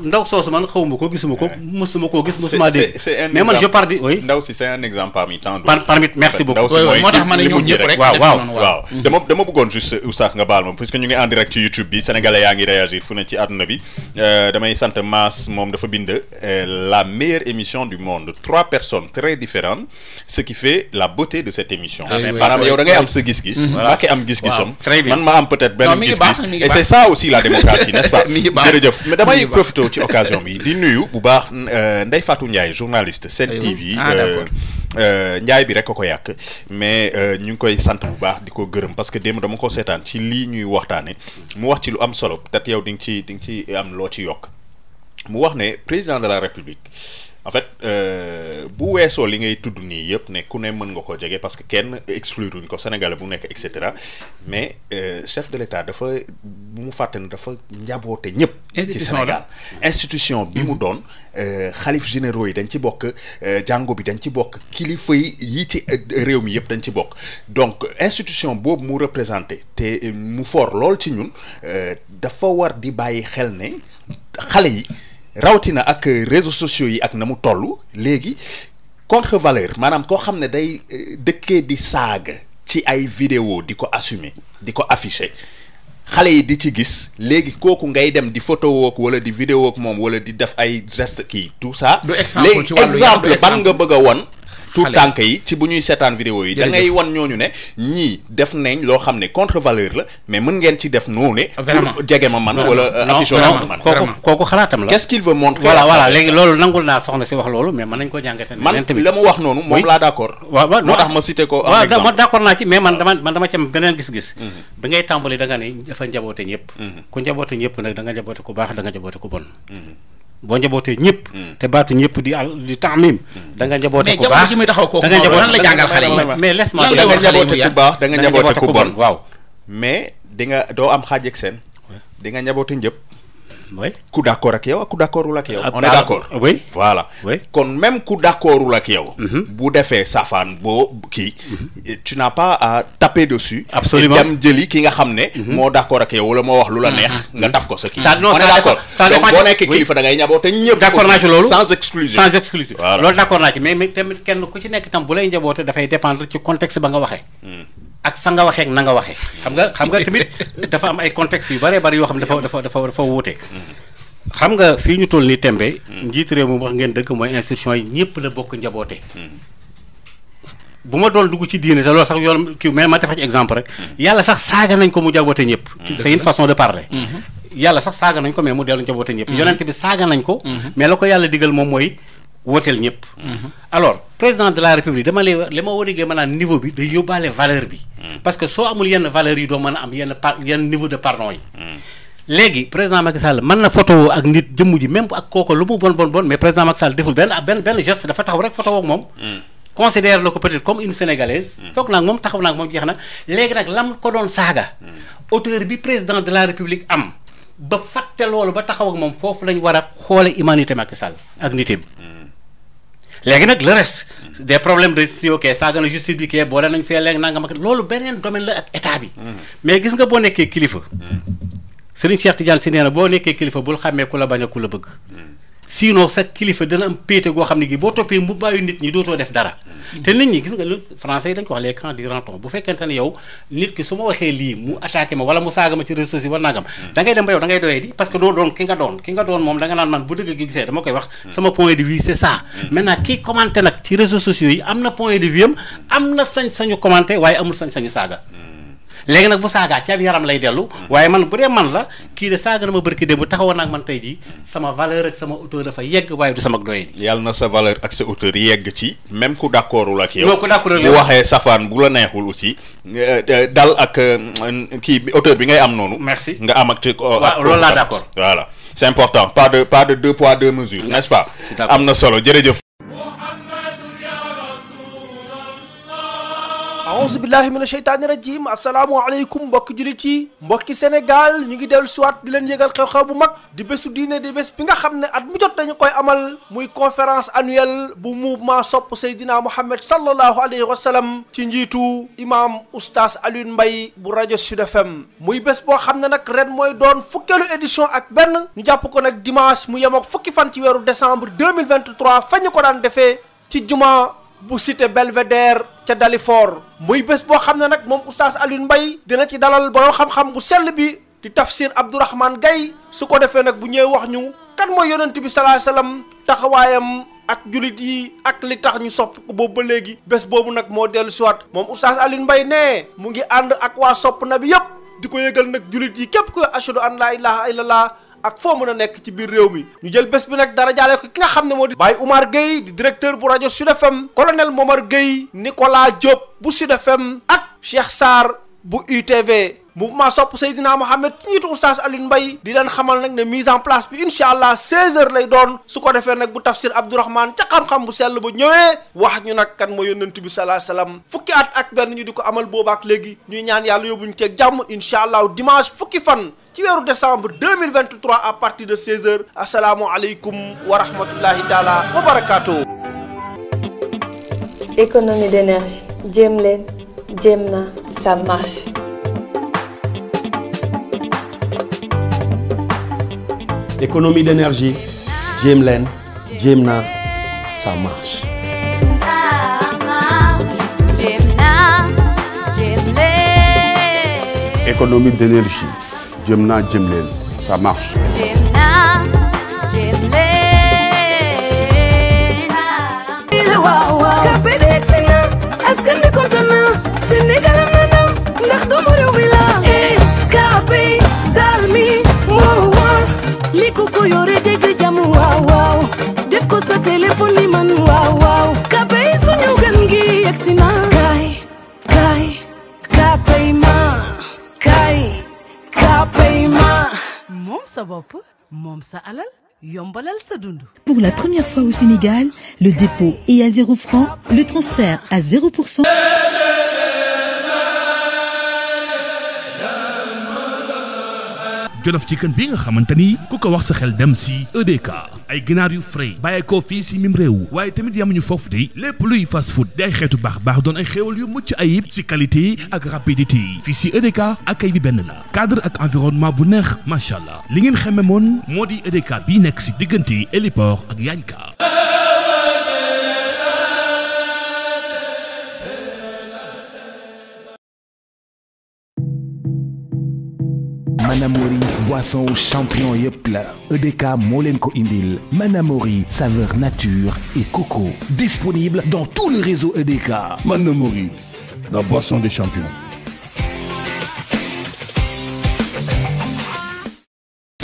ndaw soosu man xawuma ko gisuma ko musuma koo gis musuma dégg mais man je pars di oui
ndaw si c'est un exemple parmi tant d'autres
parmi merci beaucoup
moo tax ma ne ñoom ñëpp rek
waaw dama bëggoon juste oustaz nga baal ma puisque ñu ngi en direct ci YouTube bi sénégalais yaa ngi réagir fu ne ci àdduna bi damay sant Mass moom dafa bind la meilleure émission du monde 3 personnes très différentes ce qui fait la beauté de cette émission maanaam yow da ngay am sa gis-gis Mbacké am gis-gisam man ma am peut-être benn et c'est ça aussi la démocratie n'est-ce pas jërëjëf mais damay profité ci occasion bi di nuyu bu baax Ndeye Fatou Ndiaye journaliste Sen TV Ndiaye bi rek ko yàq mais ñu ngi koy sant bu baax di ko gërëm parce que démb dama ko seetaan ci lii ñuy waxtaane mu wax ci lu am solo peut-être yow di nga ci am loo ci yokk mu wax ne président de la République en fait bu weesoo li ngay tudd nii yëpp ne ku ne mën nga ko jege parce que kenn exclure wuñ ko Sénégalais bu nekk et cetera mais chef de l'État dafa bu mu fàtte ne dafa njaboote ñëpp ci Sénégal institution bi mu doon xalif généraux yi dañ ci bokk jàngo bi dañ ci bokk kilifa yi ci réew mi yëpp dañ ci bokk donc institution boobu mu représenté te mu fort lool ci ñun dafa war di bàyyi xel ne xale yi rawatina ak réseaux sociaux yi ak na mu toll léegi contre valeur maanaam koo xam ne day dëkkee di saaga ci ay vidéo di ko assumer di ko afficher xale yi di ci gis léegi kooku ngay dem di photo wook wala di vidéo ak moom wala di def ay geste kii tout ça léegi exemple ban nga bëgg a won tout tànk yi ci bu ñuy seetaan vidéo yi da ngay wan ñooñu ne ñii def nañ loo xam ne contre valeur la mais mën ngeen ci def noonu pour jege ma man wala affiche man
kooku xalaatam la
qu'est-ce qu'il veut montrer
voilà léegi loolu nangul naa soxna si wax loolu mais mën nañ ko jàngate
man la mu wax noonu moom laa d'accord moo tax ma cité ko
waaw d'accord naa ci mais man dama ci am beneen gis-gis bi ngay tàmbali da nga ne dafa njaboote ñëpp ku njaboote ñëpp nag da nga njaboote ku baax da nga njaboote ku bon boo njabootee ñëpp te baatu ñëpp di taamim da nga njaboote ku baax
da nga njaboote lan la jàngal xale yi
mais laisse-moi
da nga njaboote ku baax da nga njaboote ku bon
waaw
mais di nga doo am xaaj ak seen di nga njaboote ñëpp
oui
ku d'accord ak yow ak ku d'accordul ak yow on est d'accord
oui
voilà kon même ku d'accordul ak yow bu defee safaan boo kii tu n'as pas à taper dessus
absolument
dem jëli ki nga xam ne moo d'accord ak yow wala moo wax lu la neex nga taf ko sa kii on est d'accord donc boo nekkee kilifa da ngay ñaboote ñëpp
d'accord naa ci loolu
sans exclusion
loolu d'accord naa ci mais tamit kenn ku ci nekk tam bu lay njaboote dafay dépendre ci contexte ba nga waxee ak sa nga waxee ak na nga waxee xam nga tamit dafa am ay contexte yu bëree bëri yoo xam dafa wuute xam nga fii ñu toll nii tembe. njiit réew mi wax ngeen dëgg mooy institution yi ñëpp la bokk njaboote. bu ma doon dugg ci diine te loolu sax yoon kii mais ma defa ci exemple rek. yàlla sax saaga nañ ko mu njaboote ñëpp. c'est une façon de parler. yàlla sax saaga nañ ko mais mu dellu njaboote ñëpp. yonent bi saaga nañ ko. mais la ko yàlla digal moom mooy wooteel ñëpp. alors président de la république dama lay li ma war a déggee maanaam niveau bi day yóbbaale valeur bi. parce que soo amul yenn valeur yi doo mën a am yenn niveau de pardon yi. léegi président Macky Sall mën na photo ak nit jëmm ji même ak kooku lu mu bon mais président Macky Sall deful benn geste dafa taxaw rek photo ak moom. considère la ko peut-être comme une sénégalaise. toog naa ak moom taxaw naa ak moom jeex na léegi nag lam ko doon saaga. auteur bi président de la république am. ba fàtte loolu ba taxaw ak moom foofu lañ war a xoole humanité Macky Sall ak nitam. léegi nag le reste des problèmes de si ok saaga na justice bi kee boole nañ fee léegi nangam ak loolu beneen domaine la ak état bi. mais gis nga boo nekkee kilifa. Serigne Cheikh Tidiane Sy nee na boo nekkee kilifa bul xàmmee ku la bañ a ku la bëgg. sinon sa kilifa dana am péete goo xam ne gi boo toppee mbubbaayu nit ñi dootoo def dara. te nit ñi gis nga lu français yi dañ ko wax les camps du renton bu fekkente ne yow nit ki su ma waxee lii mu attaqué ma wala mu saaga ma ci réseaux sociaux wala nangam. da ngay dem ba yow da ngay doyee di parce que doo doon ki nga doon moom da nga naan man bu dëgg gi gisee dama koy wax. sama point de vue c'est ça. maintenant kii commenté nag ci réseaux sociaux yi am na point de vue am na sañ-sañu commenté waaye amul sañ-sañu saaga. léegi nag bu saagaa ci ab yaram lay dellu. waaye man bu dee man la kii de saaga na ma bërki démb taxawoon naa ak man tey jii sama valeur ak sama auteur dafa yegg waaye du sama doye di.
yàlla na sa valeur ak sa auteur yegg ci même ku d'accordul ak yow.
non ku d'accordul
bu waxee safaan bu la neexul aussi dal ak kii auteur bi ngay am noonu.
merci
nga am ak.
waaw loolu laa d'accord.
voilà c'est important pas de deux poids deux mesures. n'est-ce pas am na solo jërëjëf.
aouzu billahi mina sheytaani rajim asalaamualeykum mbokki jullit yi mbokki Sénégal ñu ngi dellu siwaat di leen yëgal xew-xew bu mag di bésu diine di bés bi nga xam ne at mu jot dañu koy amal muy conférence annuelle bu mouvement sopp Seydina Mouhamed sallallahu alayhi wa sallam ci njiitu imam oustaz Alioune Mbaye bu rajo Sud FM muy bés boo xam ne nag ren mooy doon fukkeelu édition ak benn ñu jàpp ko nag dimanche mu yem ak fukki fan ci weeru décembre 2023 fa ñu ko daan defee ci juma bu cité Belvédère ca Dalifort muy bés boo xam ne nag moom oustaz Alioune Mbaye dina ci dalal borom xam-xam bu sell bi di tafsir Abdourahmane Gaye su ko defee nag bu ñëwee wax ñu kan mooy yonent bi sallallahu alayhi wasallam taxawaayam ak julit yi ak li tax ñu sopp ko boobu ba léegi bés boobu nag moo dellu siwaat moom oustaz Alioune Mbaye nee mu ngi ànd ak waa sopp na bi yépp di ko yëgal nag julit yi képp koy ashhadu an laa ilaha illallah ak foo mën a nekk ci biir réew mi ñu jël bés bi nag dara jaale ko ki nga xam ne moo di Baye Oumar Gueye di directeur bu rajo Sud FM colonel Momar Gueye Nicolas Diop bu Sud FM ak Cheikh Sarr bu UTV mouvement sopp Seydina Mohamed ci njiitu oustaz Alioune Mbaye di leen xamal nag ne mise en place bi incha allah 16h lay doon su ko defee nag bu tafsir Abdourahmane ca xam-xam bu sell ba ñëwee wax ñu nag kan mooy yonent bi sallallahu alayhi wasallam fukki at ak benn ñu di ko amal boobaak léegi ñuy ñaan yàlla yóbbuñu ceeg jàmm incha allah dimanche fukki fan ci weeru décembre 2023 à partir de 16h asalaamualeykum wa rahmatullahi taala wa barakaatu.
Économie d'énergie jéem leen jéem na ça marche.
Économie d'énergie jéem leen jéem na ça marche.
Économie d'énergie jéem naa jéem leen ça marche.
li ku ko yore dégg jàmm waaw waaw def ko sa téléphone ni man waaw waaw Kpay suñu gan gi yegsi na Kpay ma moom sa bopp moom sa alal yombalal sa dund.
Pour la première fois au Sénégal, le dépôt est à 0 francs, le transfert à 0%.
Jolof Chicken bi nga xamante ni ku ko wax sa xel dem si EDK ay ginaar yu frais bàyyeekoo fii si mim réew waaye tamit yamuñu foofu de lépp luy fast food di ay xeetu baax doon ay xéewal yu mucc ayib si qualité ak rapidité fii si EDK akay bi benn la cadre ak environnement bu neex macha allah li ngeen xeme moon moo di EDK bii nekk si diggante héliport ak Yanka.
man Manamori boisson champion yëpp la EDK moo leen ko indil Manamori saveur nature et coco disponible dans tout le réseau EDK.
Manamori, la boisson des champions.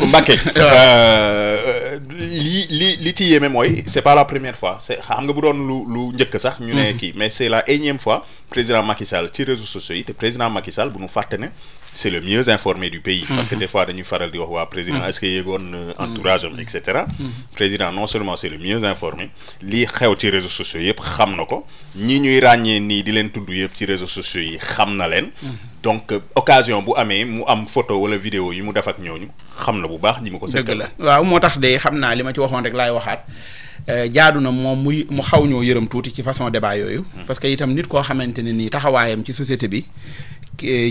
Mbacké li ci yéeme mooy c'est pas la première fois c'est xam nga bu doon lu njëkk sax ñu ne kii mais c'est la énième fois président Macky Sall ci réseaux sociaux yi te président Macky Sall bu ñu fàtte ne c'est le mieux informé du pays parce que des fois dañuy faral di wax waa président est-ce que yéegoon entourage am et cetera président non seulement c'est le mieux informé lii xew ci réseaux sociaux yëpp xam na ko ñi ñuy ràññee nii di leen tudd yëpp ci réseaux sociaux yi xam na leen donc occasion bu amee mu am photo wala vidéo yi mu def ak ñooñu xam na bu baax ñi ma ko
dëgg la waaw moo tax de xam naa li ma ci waxoon rek laay waxaat jaadu na moom mu xaw ñoo yërëm tuuti ci façon débat yooyu parce que itam nit koo xamante ne nii taxawaayam ci société bi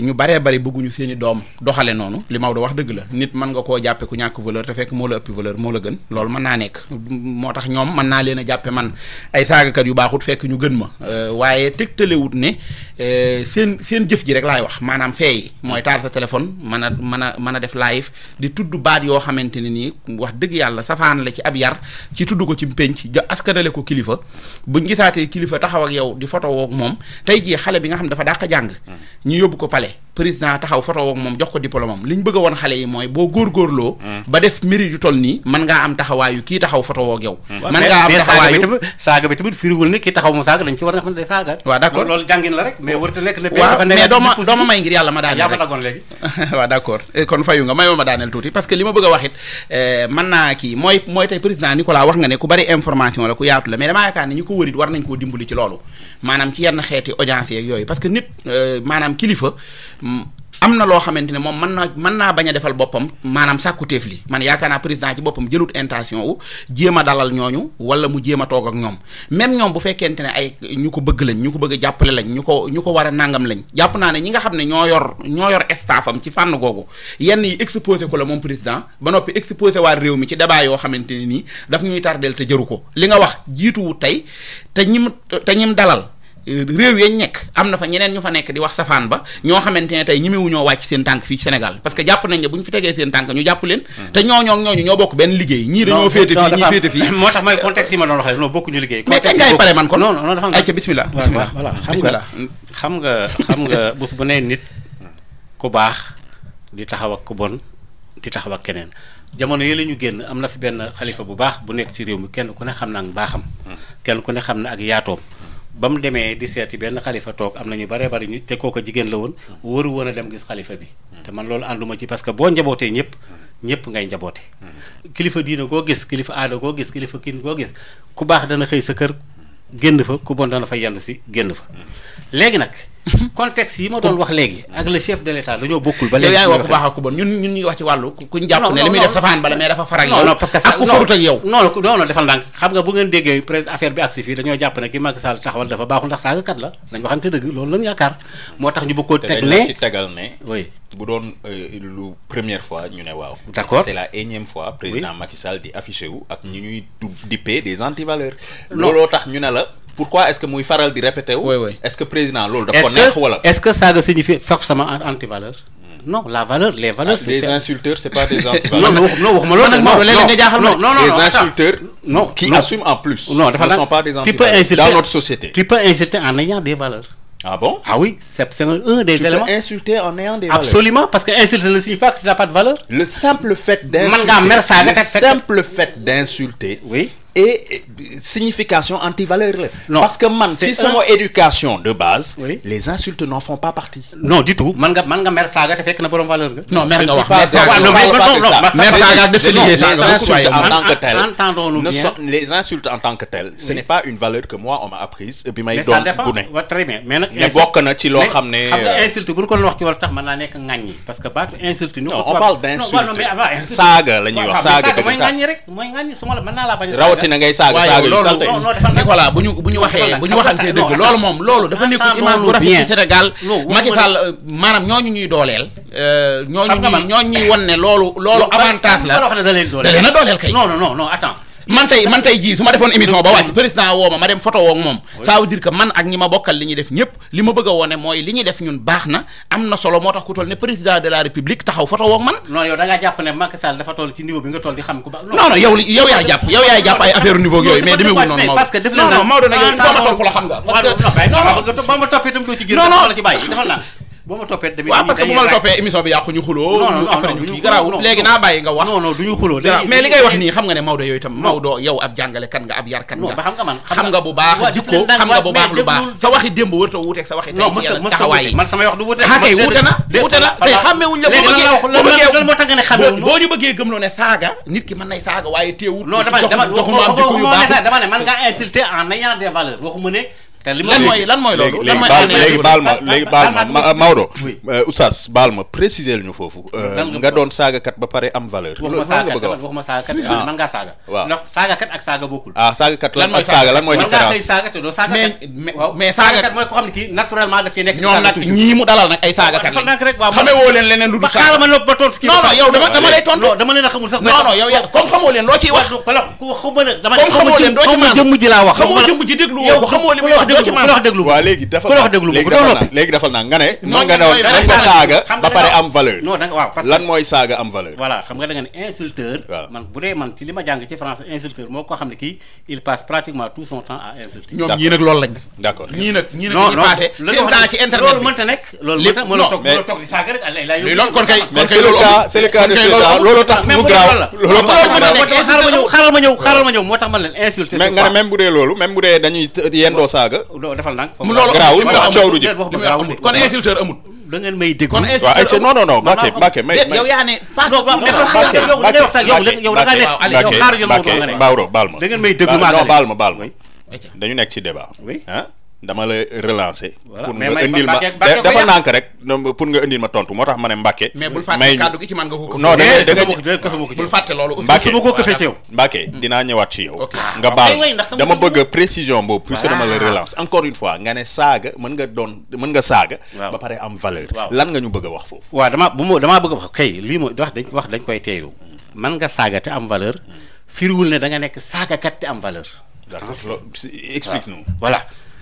ñu baree bari bëgguñu seeni doom doxale noonu li Maodo wax dëgg la nit mën nga koo jàppe ku ñàkk valeur te fekk moo la ëppi valeur moo la gën loolu mën naa nekk moo tax ñoom mën naa leen a jàppe man ay saagakat yu baaxut fekk ñu gën ma waaye tegtalewut ne seen jëf ji rek laay wax maanaam feeyi mooy taal sa téléphone mën a def live di tudd baat yoo xamante ne nii wax dëgg yàlla safaan la ci ab yar ci tudd ko ci penc askanale ko kilifa buñ gisaatee kilifa taxaw ak yow di photo woog moom tey jii xale bi nga xam dafa dàq jàng ñu yóbbu ko palais président taxaw photo woog moom jox ko diplôme am li ñu bëgg a woon xale yi mooy boo góorgóorloo ba def mérite yu toll nii mën ngaa am taxawaayu kii taxaw photo woog yow mën ngaa am taxawaayu
saaga bi tamit firiwul ni kii taxaw mu saaga dañ ci war a xam ne day saaga
waaw d'accord
loolu jàngin la rek mais wërta nekk ne
waaw mais dooma may ngir yàlla ma daaneel rek
dagoon léegi
waaw d'accord kon fayu nga may ma daaneel tuuti parce que li ma bëgg a wax it mën naa kii mooy tey président Nicolas wax nga ne ku bari information la ku yaatu la mais damaa yaakaar ne ñi ko wërit war nañ koo dimbali ci loolu maanaam ci yenn xeeti audience yeeg yooyu parce que nit maanaam kilifa am na loo xamante ne moom mën naa bañ a defal boppam maanaam sàkkuteef li man yaakaar naa président ci boppam jëlut intention wu jéem a dalal ñooñu wala mu jéem a toog ak ñoom même ñoom bu fekkente ne ay ñu ko bëgg lañ ñu ko bëgg a jàppale lañ ñu ko war a nangam lañ jàpp naa ne ñi nga xam ne ñoo yor staffam ci fànn googu yenn yi exposé ko la moom président ba noppi exposé waa réew mi ci débat yoo xamante ne nii daf ñuy tardel te jëru ko li nga wax jiituwu tey te ñim dalal réew yañ nekk am na fa ñeneen ñu fa nekk di wax safaan ba ñoo xamante ne tey ñemewu ñoo wàcc seen tànk fii ci Sénégal parce que jàpp nañ ne bu ñu fi tegee seen tànk ñu jàpp leen te ñooñu ñoo bokk benn liggéey ñii dañoo féete fii ñii féete fii
moo tax mooy contexte yi ma doon waxee non bokkuñu liggéey
mais kañ ngay pare man kon
non dafa
ay ca bismillah
voilà xam nga bés bu ne nit ku baax di taxaw ak ku bon di taxaw ak keneen jamono yële ñu génn am na fi benn xalifa bu baax bu nekk ci réew mi kenn ku ne xam na ak baaxam kenn ku ne xam na ak yaatoom ba mu demee di seeti benn xalifa toog am na ñu baree bari ñu te kooku jigéen la woon waru woon a dem gis xalifa bi te man loolu ànduma ci parce que boo njabootee ñëpp ngay njaboote kilifa diina koo gis kilifa aada koo gis kilifa kiin koo gis ku baax dana xëy sa kër génn fa ku bon dana fa yendu si génn fa léegi nag contexte yi ma doon wax léegi ak le chef de l'état dañoo bokkul ba léegi
yow yaa ngi wax ku baax ak ku bon ñun ñuy wax ci wàllu kuñ jàpp ne li muy def safaan bala mais dafa farak yow
non parce que
ak ku farut ak yow
non defal ndànk xam nga bu ngeen déggee président affaire bi agsi fii dañoo jàpp ne ki Macky Sall taxawal dafa baaxul ndax saagakat la dañ waxante dëgg loolu lañu yaakaar moo tax ñu bëgg ko teg ne
ci tegal ne
oui
bu doon lu première fois ñu ne waaw
d'accord
c'est la énième fois président Macky Sall di affiché wu ak ñu ñuy dippee des antivaleurs looloo tax ñu ne la pourquoi est-ce que muy faral di répété wu est-ce que président loolu dafa neex wala
est-ce que saaga signifie forcément antivaleur non les valeurs
des insulteurs c'est pas des antivaleurs
non waxuma loolu
non des insulteurs qui assument en plus
non
ne sont pas des antivaleurs dans notre société
tu peux insulter en ayant des valeurs.
Ah bon?
Ah oui, c'est un des éléments.
Tu peux insulter en ayant des valeurs.
Absolument, parce que insulter ne signifie pas que tu n'as pas de valeur.
Le simple fait d'insulter
oui.
Et signification anti-valeur la.
Non,
parce que man ci sama éducation de base.
Oui.
Les insultes n'en font pas partie.
Non du tout man nga mer saaga te fekk na borom valeur nga.
non mer nga wax
mer saaga de se lier
saaga
en tant que tel.
Entendons-nous bien.
Les insultes en tant que tel, ce n'est pas une valeur que moi on m'a apprise bi may doon gune.
Très bien mais nag.
mais bokk na ci loo xam ne.
xam nga insulte bu ñu ko doon wax ci wolof tax mën naa nekk ŋàññi parce que baatu insulte.
non on parle d'insulte. saaga la ñuy wax saaga
mooy ŋàññi rek mooy ŋàññi su ma la mën naa laa bañ a
rawatina ngay saaga
Nicolas bu ñu waxantee dëgg loolu moom loolu dafa nekkul image bu rafet ci Sénégal Macky Sall maanaam ñooñu ñuy dooleel ñooñu ñuy won ne loolu avantage la
da leen a dooleel kay
non attends man tey jii su ma defoon émission ba wàcc président woo ma dem photo woog moom ça veut dire que man ak ñi ma bokkal li ñuy def ñëpp li ma bëgg a wone mooy li ñuy def ñun baax na am na solo moo tax ku toll ne président de la république taxaw photo woog man
non yow da ngaa jàpp ne Macky Sall dafa toll ci niveau bi nga toll di xam ku baax
non yow yaay jàpp ay affaire niveau yooyu mais demeewul noonu
parce que def leen
non Maodo nag yow il faut ma topp la xam nga
boo ma toppee itam doo ci génn wala ci bàyyi defal naa boo ma toppee tamit
waaw parce que bu ma la toppee émission bi yàqu ñu xuloo après ñu kii garaaw léegi naa bàyyi nga wax
non duñu xuloo
mais li ngay wax nii xam nga ne Maodo yooyu itam Maodo yow ab jàngalekat nga ab yarkat nga xam nga bu baax jikko xam nga bu baax lu baax sa waxi démb wërta wuuteeg sa waxi tey taxawaay
man sama wax du wuute
kay wuute na tey xàmmewuñ la boo ñu bëggee gëmloo ne saaga nit ki mën nay saaga waaye teewul
non dama ne man ngaa insulter en ayant des valeurs waxuma ne
lan mooy loolu
léegi baal ma Maodo oustaz baal ma préciser ñu foofu nga doon saagakat ba pare am valeur
waxuma saagakat man ngaa saaga ndax saagakat ak saaga bokkul
saagakat lan mooy saaga lan mooy
man ngaa xëy saaga te doo saaga
mais saagakat
mooy ko xam ne kii naturellement daf nekk
ñoom nag ñii mu dalal nag ay saagakat lañ xamee woo leen leneen lu dul saaga
xaaral ma nopp ba tontu kii
non yow dama lay tontu
dama leen a xamul sax
non yow comme xamoo leen loo ciy wax
dama
xamoo leen doo ci
jëmm ji laa wax
xamoo jëmm ji déglu yow xamoo li muy wax
waaw léegi defal naa nga ne mën nga doon nga saaga ba pare am valeur
non da nga waaw parce que
lan mooy saaga am valeur
voilà xam nga da nga ne insulteur man bu dee man ci li ma jàng ci français insulteur moo ko xam ne kii il passe pratiquement tout son temps à insulter
ñoom ñii nag loolu lañ def
d'accord
ñii nag ñu passé seen temps ci internet
loolu mënta nekk loolu mënta mën a toog di saaga rek lay
loolu kon kay
c'est le cas de loolu tax mu graaw
xaaral ma ñëw moo tax man leen insulter
mais nga ne même bu dee loolu même bu dee dañuy yendoo saaga
defal ndànk
garaawul coow du jëpp
kon insulteur amut
da ngeen may dégg
kon
non Mbacké may
yow yaa ne
yow da ngaa nekk xaar yoon
Maodo baal ma
da ngeen may déglu
baal ma dañu nekk ci débat dama la relancer pour nga indil ma dafa nànk rek pour nga indil ma tontu moo tax ma ne Mbacké
mais bul fàtte kàddu gi ci man nga ko
non
bul fàtte loolu
Mbacké dinaa ñëwaat ci yow nga baal dama bëgg précision boobu puisque dama la relance encore une fois nga ne saaga mën nga saaga ba pare am valeur lan nga ñu bëgg a wax foofu
waaw damaa bëgg a wax kay lii mooy wax dañ koy teeylu mën nga saaga te am valeur firiwul ne da nga nekk saagakat te am valeur
explique nous
voilà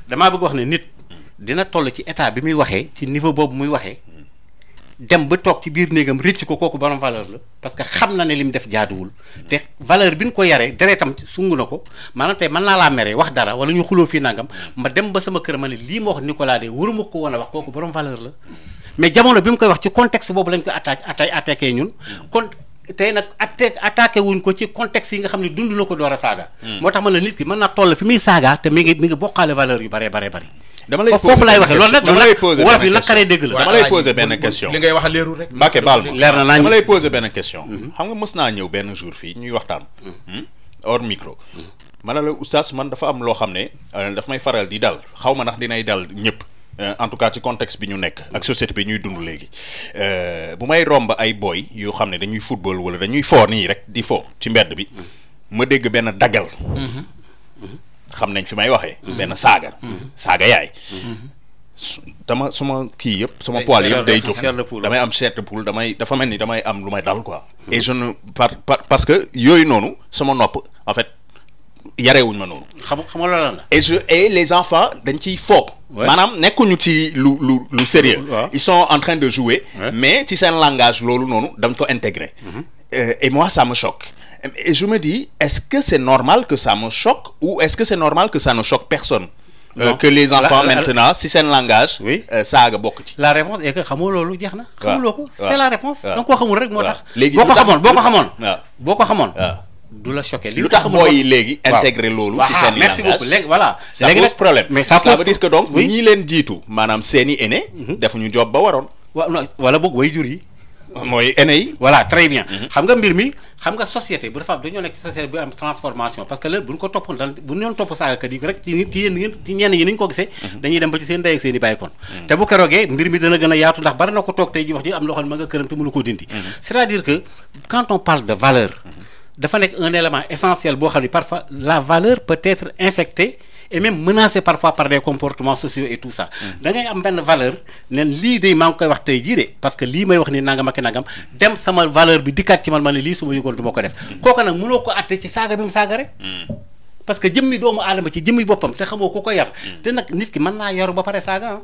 damaa bëgg wax ne nit dina toll ci état bi muy waxee ci niveau boobu muy waxee dem ba toog ci biir néegam rëcc ko kooku borom valeur la parce que xam na ne li mu def jaaduwul te valeur bi ñu ko yaree deretam sungu na ko maanaam tey mën naa laa mere wax dara wala ñu xuloo fii nangam ma dem ba sama kër ma ne lii ma wax Nicolas de waruma ko woon a wax kooku borom valeur la mais jamono bi mu koy wax ci contexte boobu lañ koy attaqué ñun kon tey nag attaqué wuñ ko ci contexte yi nga xam ne dund na ko door a saaga moo tax ma la nit ki mën naa toll fi muy saaga te mi ngi bokkaale valeur yu bare foofu laay waxee loolu nag wolof yi naqaree dégg la
dama lay poser benn question
li ngay wax leerul rek
Mbacké baal ma
leer na
dama lay poser benn question xam nga mës naa ñëw benn jour fii ñuy waxtaan hors micro ma ne la oustaz man dafa am loo xam ne daf may faral di dal xaw ma ndax dinay dal ñëpp en tout cas ci contexte bi ñu nekk ak société bi ñuy dund léegi bu may romb ay boy yoo xam ne dañuy football wala dañuy fo nii rek di fo ci mbedd bi ma dégg benn daggal xam nañ fi may waxee benn saaga yaay suma kii yëpp sama poil yëpp day jóg damay am chair de poule dafa mel ni damay am lu may dal quoi et je ne parce que yooyu noonu sama nopp en fait yarewuñ ma noonu
xam nga loolu la
et les enfants dañ ciy fo maanaam nekkuñu ci lu sérieux ils sont en train de jouer mais ci seen langage loolu noonu dañ ko intégrer et moi ça me choque et je me dis est-ce que c'est normal que ça me choque ou est-ce que c'est normal que ça ne choque personne que les enfants maintenant si seen langage saaga bokk ci
la réponse est que xamoo loolu jeex na xamuloo ko c'est la réponse donc koo xamul rek moo tax boo ko xamoon du la choqué
lu tax booy léegi intégrer loolu ci seen
merci beaucoup léegi voilà
ça pose problème
mais
ça veut dire que donc ñii leen jiitu maanaam seeni aîné defuñu job ba waroon
wala boog way jur yi
mooy aîné yi
voilà très bien xam nga mbir mi xam nga société bu dafa dañoo nekk ci société bu am transformation parce que léegi bu ñu ko toppoon daan bu ñu doon topp saagakat yi rek ci ñenn yi ni ñu ko gisee dañuy dem ba ci seen ndey ak seen i bàyyi kon te bu keroogee mbir mi dana gën a yaatu ndax bari na ko toog tey ji wax ji am loo xam ne ma nga këram te mënu koo dindi c'est-à-dire que quand on parle de valeur dafa nekk un élément essentiel boo xam ne parfois la valeur peut être infectée et même menacé parfois par des comportements sociaux et tout ça da ngay am benn valeur nen lii de maa ngi koy wax tey jii de parce que lii may wax ni nangam ak nangam dem sama valeur bi dikkaat ci man ma ne lii su ma yëgoon du ma ko def kooku nag mënoo ko atte ci saaga bi mu saaga rek parce que jëmmi doomu aadama ci jëmmi boppam te xamoo ku ko yar te nag nit ki mën naa yaru ba pare saaga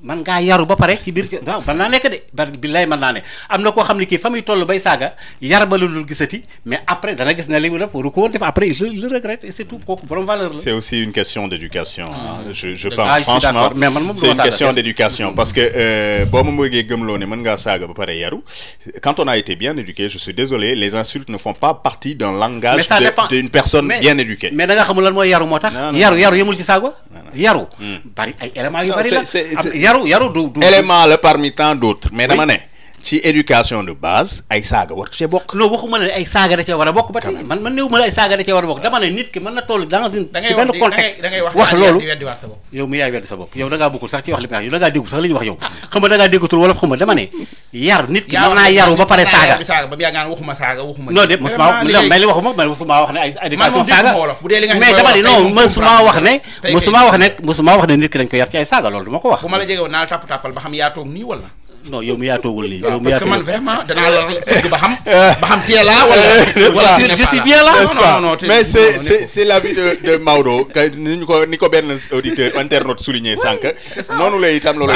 man ngaa yaru ba pare ci biir waaw mën naa nekk de bari billaay mën naa ne am na koo xam ne kii fa muy toll bay saaga yar ba lu gisati mais après dana gis ne li mu def waru ko woon def après il le regrette et c'est tout kooku borom valeur la.
c'est aussi une question d'éducation. je pense franchement
mais man moom
c'est une question d'éducation parce que boo ma bëggee gëmloo ne mën ngaa saaga ba pare yaru quand on a été bien éduqué je suis désolé les insultes ne font pas partie d'un langage d'une personne bien éduquée.
mais da nga xamul lan mooy yaru moo tax. yaru yemul ci saaga. yaru bari ay éléments yu bari la. yaru du
élément la parmi tant d'autres mais dama ne ci éducation de base ay saaga war cee bokk.
non waxuma ne ay saaga da cee war a bokk ba tey man néew ma la ay saaga da cee war a bokk dama ne nit ki mën na toll dans une ci benn contexte wax loolu yow mi yaay weddi sa bopp yow da ngaa bokkul sax ci wax li may wax yow da ngaa déggul sax li ñu wax yow xam nga da ngaa déggatul wala xam nga dama ne yar nit ki mën naa yaru ba pare saaga
ba mu yàggaan waxuma saaga waxuma
non de mosuma mais li waxuma man mosuma wax ne ay éducation saaga mais dama ne non mosuma wax ne nit ki dañ ko yar ci ay saaga loolu du ma ko wax
bu ma la jege woon naa la tàppal ba xam yaa toog nii wala
non yow mi yaa toogul nii yow mi
parce que man vraiment danaa la fëgg ba xam tee laa wala
je suis bien là
non mais c'est l'avis de Maodo ni ko benn auditeur internaute souligné sànq noonu la itam loolu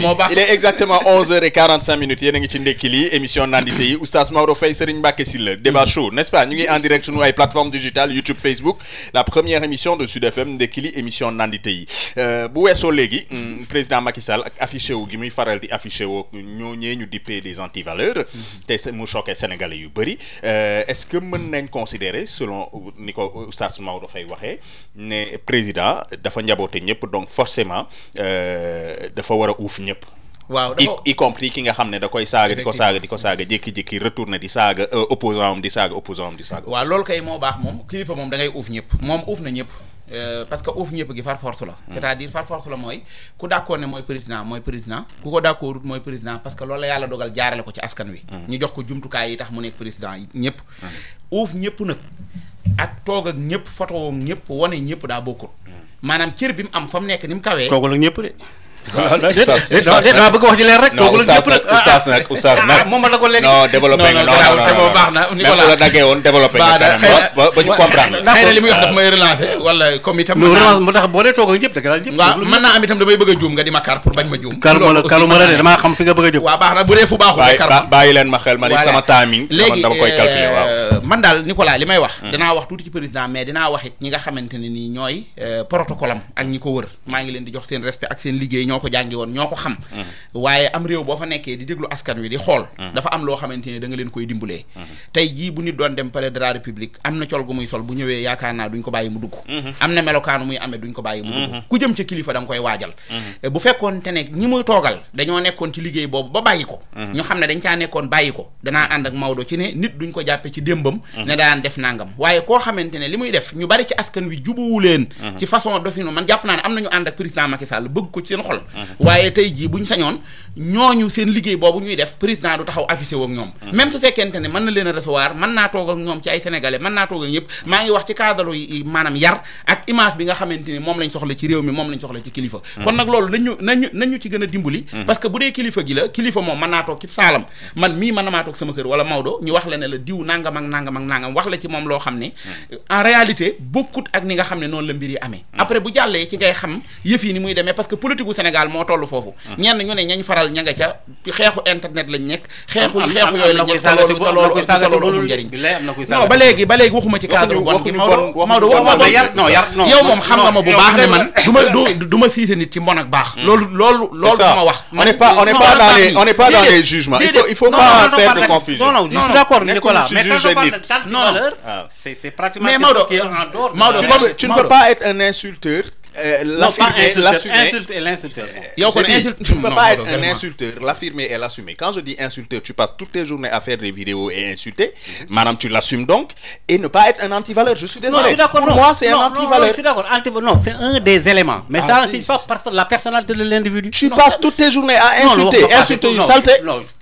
moo baax
il est exactement 11h45 yéen a ngi ci ndekki li émission nandite yi oustaz Maodo Faye Serigne Mbacké Sylla débat chaud n'est-ce pas ñu ngi en direct sunu ay plateformes digitales YouTube Facebook la première émission de Sud FM ndekki li émission nandite yi bu weesoo léegi président Macky Sall ak affiché wu gi muy faral di affiché woo ñooñee ñu dippee des antivaleurs te mu choqué sénégalais yu bëri est-ce que mën nañ considérer selon ni ko oustaz Maodo Faye waxee ne président dafa njaboote ñëpp donc forcément dafa war a uuf ñëpp
waaw
y compris ki nga xam ne da koy saaga di ko saaga jékki-jékki retourné di saaga opposant am di saaga waaw
loolu kay moo baax moom kilifa moom da ngay uuf ñëpp moom uuf na ñëpp parce que uuf ñëpp gi far force la c'est-à-dire far force la mooy ku d'accord ne mooy président ku ko d'accordut mooy président parce que loolu la yàlla dogal jaarale ko ci askan wi ñu jox ko jumtukaay yi tax mu nekk président yi ñëpp uuf ñëpp nag ak toog ak ñëpp photo ak ñëpp wane ñëpp daa bokkut maanaam cër bi mu am fa mu nekk ni mu kawee
toogal ak ñëpp de dama bëgg wax ji leer rek toogul ak ñëpp nag
oustaz nag
moom ma la ko léegi
non développé nga non
c'est bon baax na
Nicolas la daggee woon développé nga ba ñu comprendre
xëy na li muy wax daf may relancer wala comme itam
moo tax boo dee toog ak ñëpp da nga daal ñëpp
waaw mën naa am itam damay bëgg a juum nga di ma kar pour bañ ma juum
kaluma la de damaa xam fi nga bëgg a jëm
waaw baax na bu dee fu baaxul
bàyyi leen ma xel ma ni sama timing
léegi
dama koy calculer waaw
man daal Nicolas li may wax danaa wax tuuti ci président mais dinaa wax it ñi nga xamante ne nii ñooy protocole am ak ñi ko wër maa ngi leen di jox seen respect ak seen liggéey ñoo ko jàngi woon ñoo ko xam waaye am réew boo fa nekkee di déglu askan wi di xool dafa am loo xamante ne da nga leen koy dimbalee tey jii bu nit doon dem palais de la république am na col gu muy sol bu ñëwee yaakaar naa duñ ko bàyyi mu dugg am na melokaanu muy amee duñ ko bàyyi mu dugg ku jëm ca kilifa da nga koy waajal bu fekkoon te ne ñi muy toogal dañoo nekkoon ci liggéey boobu ba bàyyi ko ñu xam ne dañ caa nekkoon bàyyi ko danaa ànd ak Maodo ci ne nit duñ ko jàppe ci démbam ne daan def nangam waaye koo xamante ne li muy def ñu bari ci askan wi jubuwu leen ci façon dofinu man jàpp naa ne am nañu ànd ak président Macky Sall bëgg ko ci seen xol waaye tey jii buñ sañoon ñooñu seen liggéey boobu ñuy def président du taxaw affiché wook ñoom même su fekkente ne mën na leen a recevoir mën naa toog ak ñoom ci ay sénégalais mën naa toog ak ñëpp maa ngi wax ci cadre yi maanaam yar ak image bi nga xamante ni moom lañ soxla ci réew mi moom lañ soxla ci kilifa kon nag loolu nañu ci gën a dimbali parce que bu dee kilifa gi la kilifa moom mën naa toog ci saalam man mii mën na maa toog sama kër wala Maodo ñu wax la ne la diw nangam ak nangam ak nangam wax la ci moom loo xam ne en réalité bokkut ak ni nga xam ne noonu la mbir yi amee après bu jàllee ci ngay xam yëf yi ni muy demee parce que politique gu Sénégal moo toll foofu ñenn ñu ne ñañ faral ña nga ca xeexu internet lañ nekk xeexu yooyu lañ nekk te loolu njëriñ non ba léegi waxuma ci cadre bon gi Maodo yow moom xam nga ma bu baax ne man du ma siise nit ci mbon ak baax loolu dama wax
on n'est pas dans les jugements il faut pas faire de confusion
non je suis d'accord Nicolas mais quand on parle de valeur c'est pratiquement
mais Maodo
tu ne peux pas être un insulteur l'affirmer, l'assumer.
Insulte et l'insulteur.
Tu peux pas être un insulteur, l'affirmer et l'assumer. Quand je dis insulteur, tu passes toutes tes journées à faire des vidéos et insulter. Madame, tu l'assumes donc et ne pas être un anti-valeur. Je suis désolé.
Non, je suis d'accord.
Pour moi, c'est un anti-valeur.
Je suis d'accord. Non, c'est un des éléments. Mais ça, c'est pas la personnalité de l'individu.
Tu passes toutes tes journées à insulter, insulter une saleté.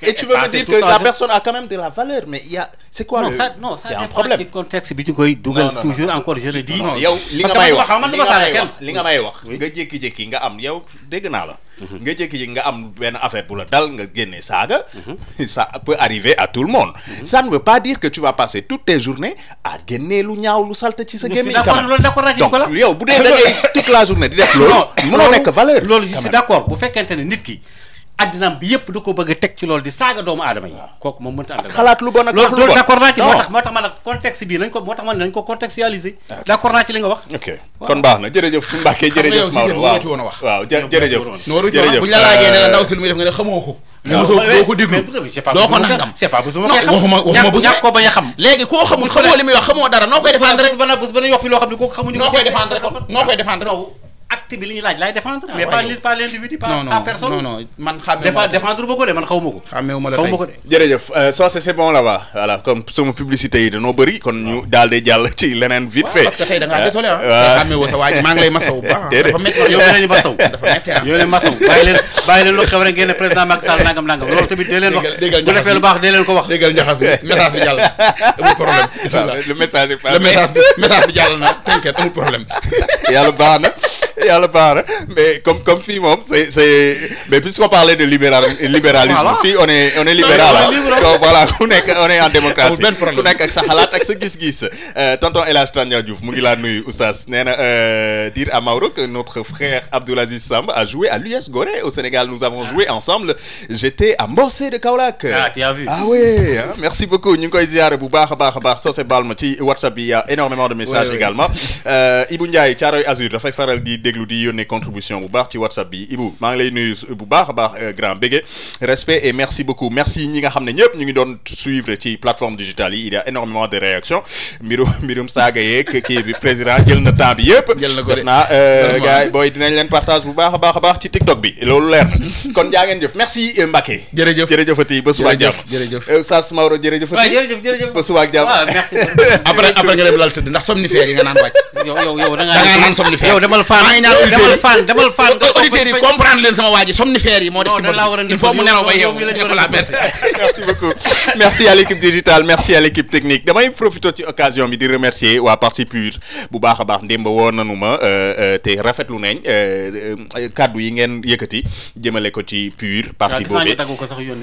Et tu veux me dire que la personne a quand même de la valeur. Mais il y a. C'est quoi le.
Non, ça dépend du contexte bi ñu koy dugal toujours encore je le dis.
yow li nga may wax nga jékki-jékki nga am yow dégg naa la. nga jékki-jékki nga am benn affaire bu la dal nga génne saaga. Ça peut arriver à tout le monde. Ça ne veut pas dire que tu vas passer toutes tes journées à génne lu ñaaw lu salte ci sa gémmiñ. donc yow bu dee da ngay toute la journée di def loolu. mënoo nekk valeur.
loolu je suis d'accord bu fekkente ne nit ki. addinaam bi yëpp da ko bëgg a teg ci loolu di saaga doomu aadama yi kooku moom mënta ànd
xalaat lu bon ak
loolu d'accord naa ci moo tax ma nag contexte bii nañ ko contextualiser d'accord naa ci li nga wax
ok kon baax na jërëjëf Mbacké jërëjëf Maodo waaw jërëjëf
buñ la laajee ne la ndaw si lu muy def nga ne xamoo ko doo ko déglu doo ko nangam
c'est pas besoin koy xam
waxuma bu
ñàkk ko bañ a xam
léegi koo xamul xamoo li muy wax xamoo dara noo koy défendre rek
bana wax fi loo xam ne kooku xamuñu
noo koy défendre
acte bi li ñu laaj laay défendre mais pas l'individu pas personne
non man xamee
défendre ba ko de man xawma ko
xameewuma la tey
jërëjëf ça c'est bon là-bas voilà comme sama publicité yi dañoo bëri kon ñu daal di jàll ci leneen vite fait
parce que tey da ngaa désolé xameewoo sa waaj maa ngi lay masaw bu baax dafa métti
yow leen masaw dafa métti yow leen masaw bàyyi leen lu xew rek ngeen ne président Macky Sall nangam loolu tamit dee leen wax bu defee lu baax dee leen ko wax
déggal njaxas bi message bi jàll amul problème
le message est
le message bi jàll na t'inquiète amul problème
yàlla baax na mais comme fii moom c'est mais puisqu'on parlait de libéralisme fii on est libéral donc voilà ku nekk on est en démocratie ku nekk ak sa xalaat ak sa gis-gis tonton El Hadj Tania Diouf mu ngi laa nuyu oustaz nee na dire à Maodo que notre frère Abdoulaziz Samb a joué à l'US Gorée au Sénégal nous avons joué ensemble j'étais à Mbossé de Kaolack
tu as vu
oui merci beaucoup ñu ngi koy ziare bu baax a baax soo se baal ma ci WhatsApp bi y a énormément de messages également Ibou Ndiaye Thiaroye Azur dafay faral di déglu di yónnee contribution bu baax ci WhatsApp bi Ibou maa ngi lay nuyu bu baax a baax grand bége respect et merci beaucoup merci ñi nga xam ne ñëpp ñu ngi doon suivre ci plateforme digitale yi il y a énormément de réactions mbirum saaga yeeg kii bi président jël na temps bi yëpp def naa gars yi booy dinañ leen partage bu baax a baax ci TikTok bi loolu leer na kon jaa ngeen jëf merci Mbacké jërëjëfati ba suba ak jàmm Oustaz Maodo jërëjëfati ba suba ak jàmm
après nga dem lal tëdd ndax somnifère yi nga naan wàcc
yow da
ngaa naan somnifère
yow demal fan
auditeurs yi comprendre leen sama waa ji somnifère yi moo des ci bopp il faut mu nelaw ba yow
merci beaucoup merci à l'équipe digitale merci à l'équipe technique damay profiter ci occasion bi di remercier waa parti PUR bu baax a baax ndémba woon nanu ma te rafetlu nañ kaddu yi ngeen yëkkati jëmale ko ci PUR parti boobee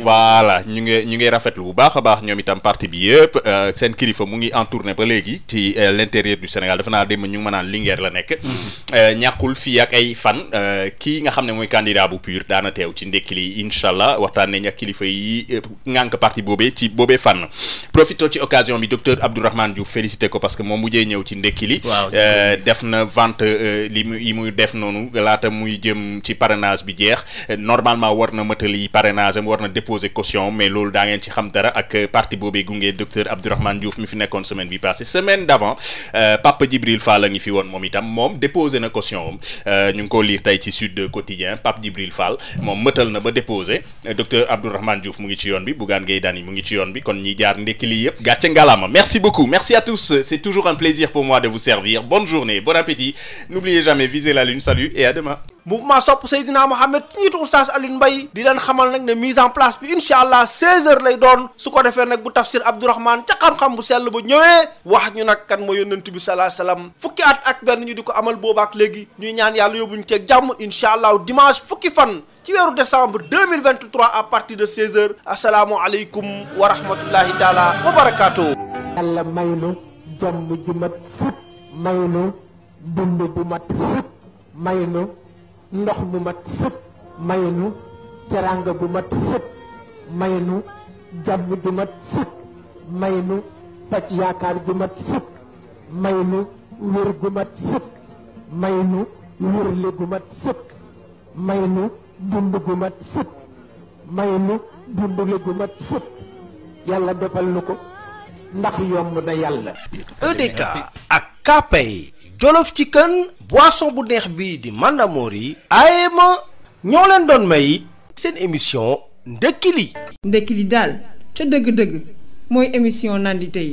voilà ñu ngi rafetlu bu baax a baax ñoom itam parti bi yëpp seen kilifa mu ngi en tournée ba léegi ci l'intérieur du Sénégal dafa naa démb ñu ngi ma naan Linguère la nekk ñàkkul fii ak ay fan kii nga xam ne mooy candidat bu PUR daana teew ci ndekki li incha allah waxtaan nañ ak kilifa yi ngànk parti boobee ci boobee fànn profito ci occasion bi docteur Abdourahmane Diouf félicité ko parce que moom mujjee ñëw ci ndekki li def na vente yi muy def noonu laata muy jëm ci parrainage bi jeex normalement war na mëtali parrainage am war na déposer caution mais loolu daa ngeen ci xam dara ak parti boobee gunge docteur Abdourahmane Diouf mi fi nekkoon semaine bi passée semaine d'avant Papa Djibril Fall a ngi fi woon moom itam moom déposé na caution am ñu ngi ko lire tey ci Sud Quotidien Pape Djibril Fall moom mëtal na ba déposé docteur Abdourahmane Diouf mu ngi ci yoon bi Bougane Gueye Dany mu ngi ci yoon bi kon ñi jaar ndekki lii yëpp gàcce ngalaama merci beaucoup merci à tous c'est toujours un plaisir pour moi de vous servir bonne journée bon appétit n'oubliez jamais viser la lune salut et à demain
mouvement sopp Seydina Mohamed ñiitu oustaz Alioune Mbaye di leen xamal nag ne mise en place bi incha allah 16h lay doon su ko defee nag bu tafsir Abdourahmane ca xam-xam bu sell ba ñëwee wax ñu nag kan moo yónnent bi salaa salaam fukki at ak benn ñu di ko amal boobaak léegi ñuy ñaan yàlla yóbbuñu ceeg jàmm incha allah dimanche fukki fan ci weeru décembre 2023 à partir de 16h asalaamualeykum wa rahmatullahi taala wa barakaatu.
yàlla may nu jàmm ju mat sëpp may nu dund bu mat sëpp may nu ndox bu mat sëpp may nu teranga bu mat sëpp may nu jàmm ju mat sëpp may nu pàcc yaakaar ju mat sëpp may nu wér gu mat sëpp may nu wérle gu mat sëpp may nu dund gu mat sëpp may nu dundle gu mat sëpp yàlla defal nu ko ndax yomb na yàlla.
EDK ak KPay
Jolof Chicken boisson bu neex bi di Mandamori ayema ñoo leen doon may seen émission ndekki li
ndekki li daal ca dëgg-dëgg mooy émission nandite yi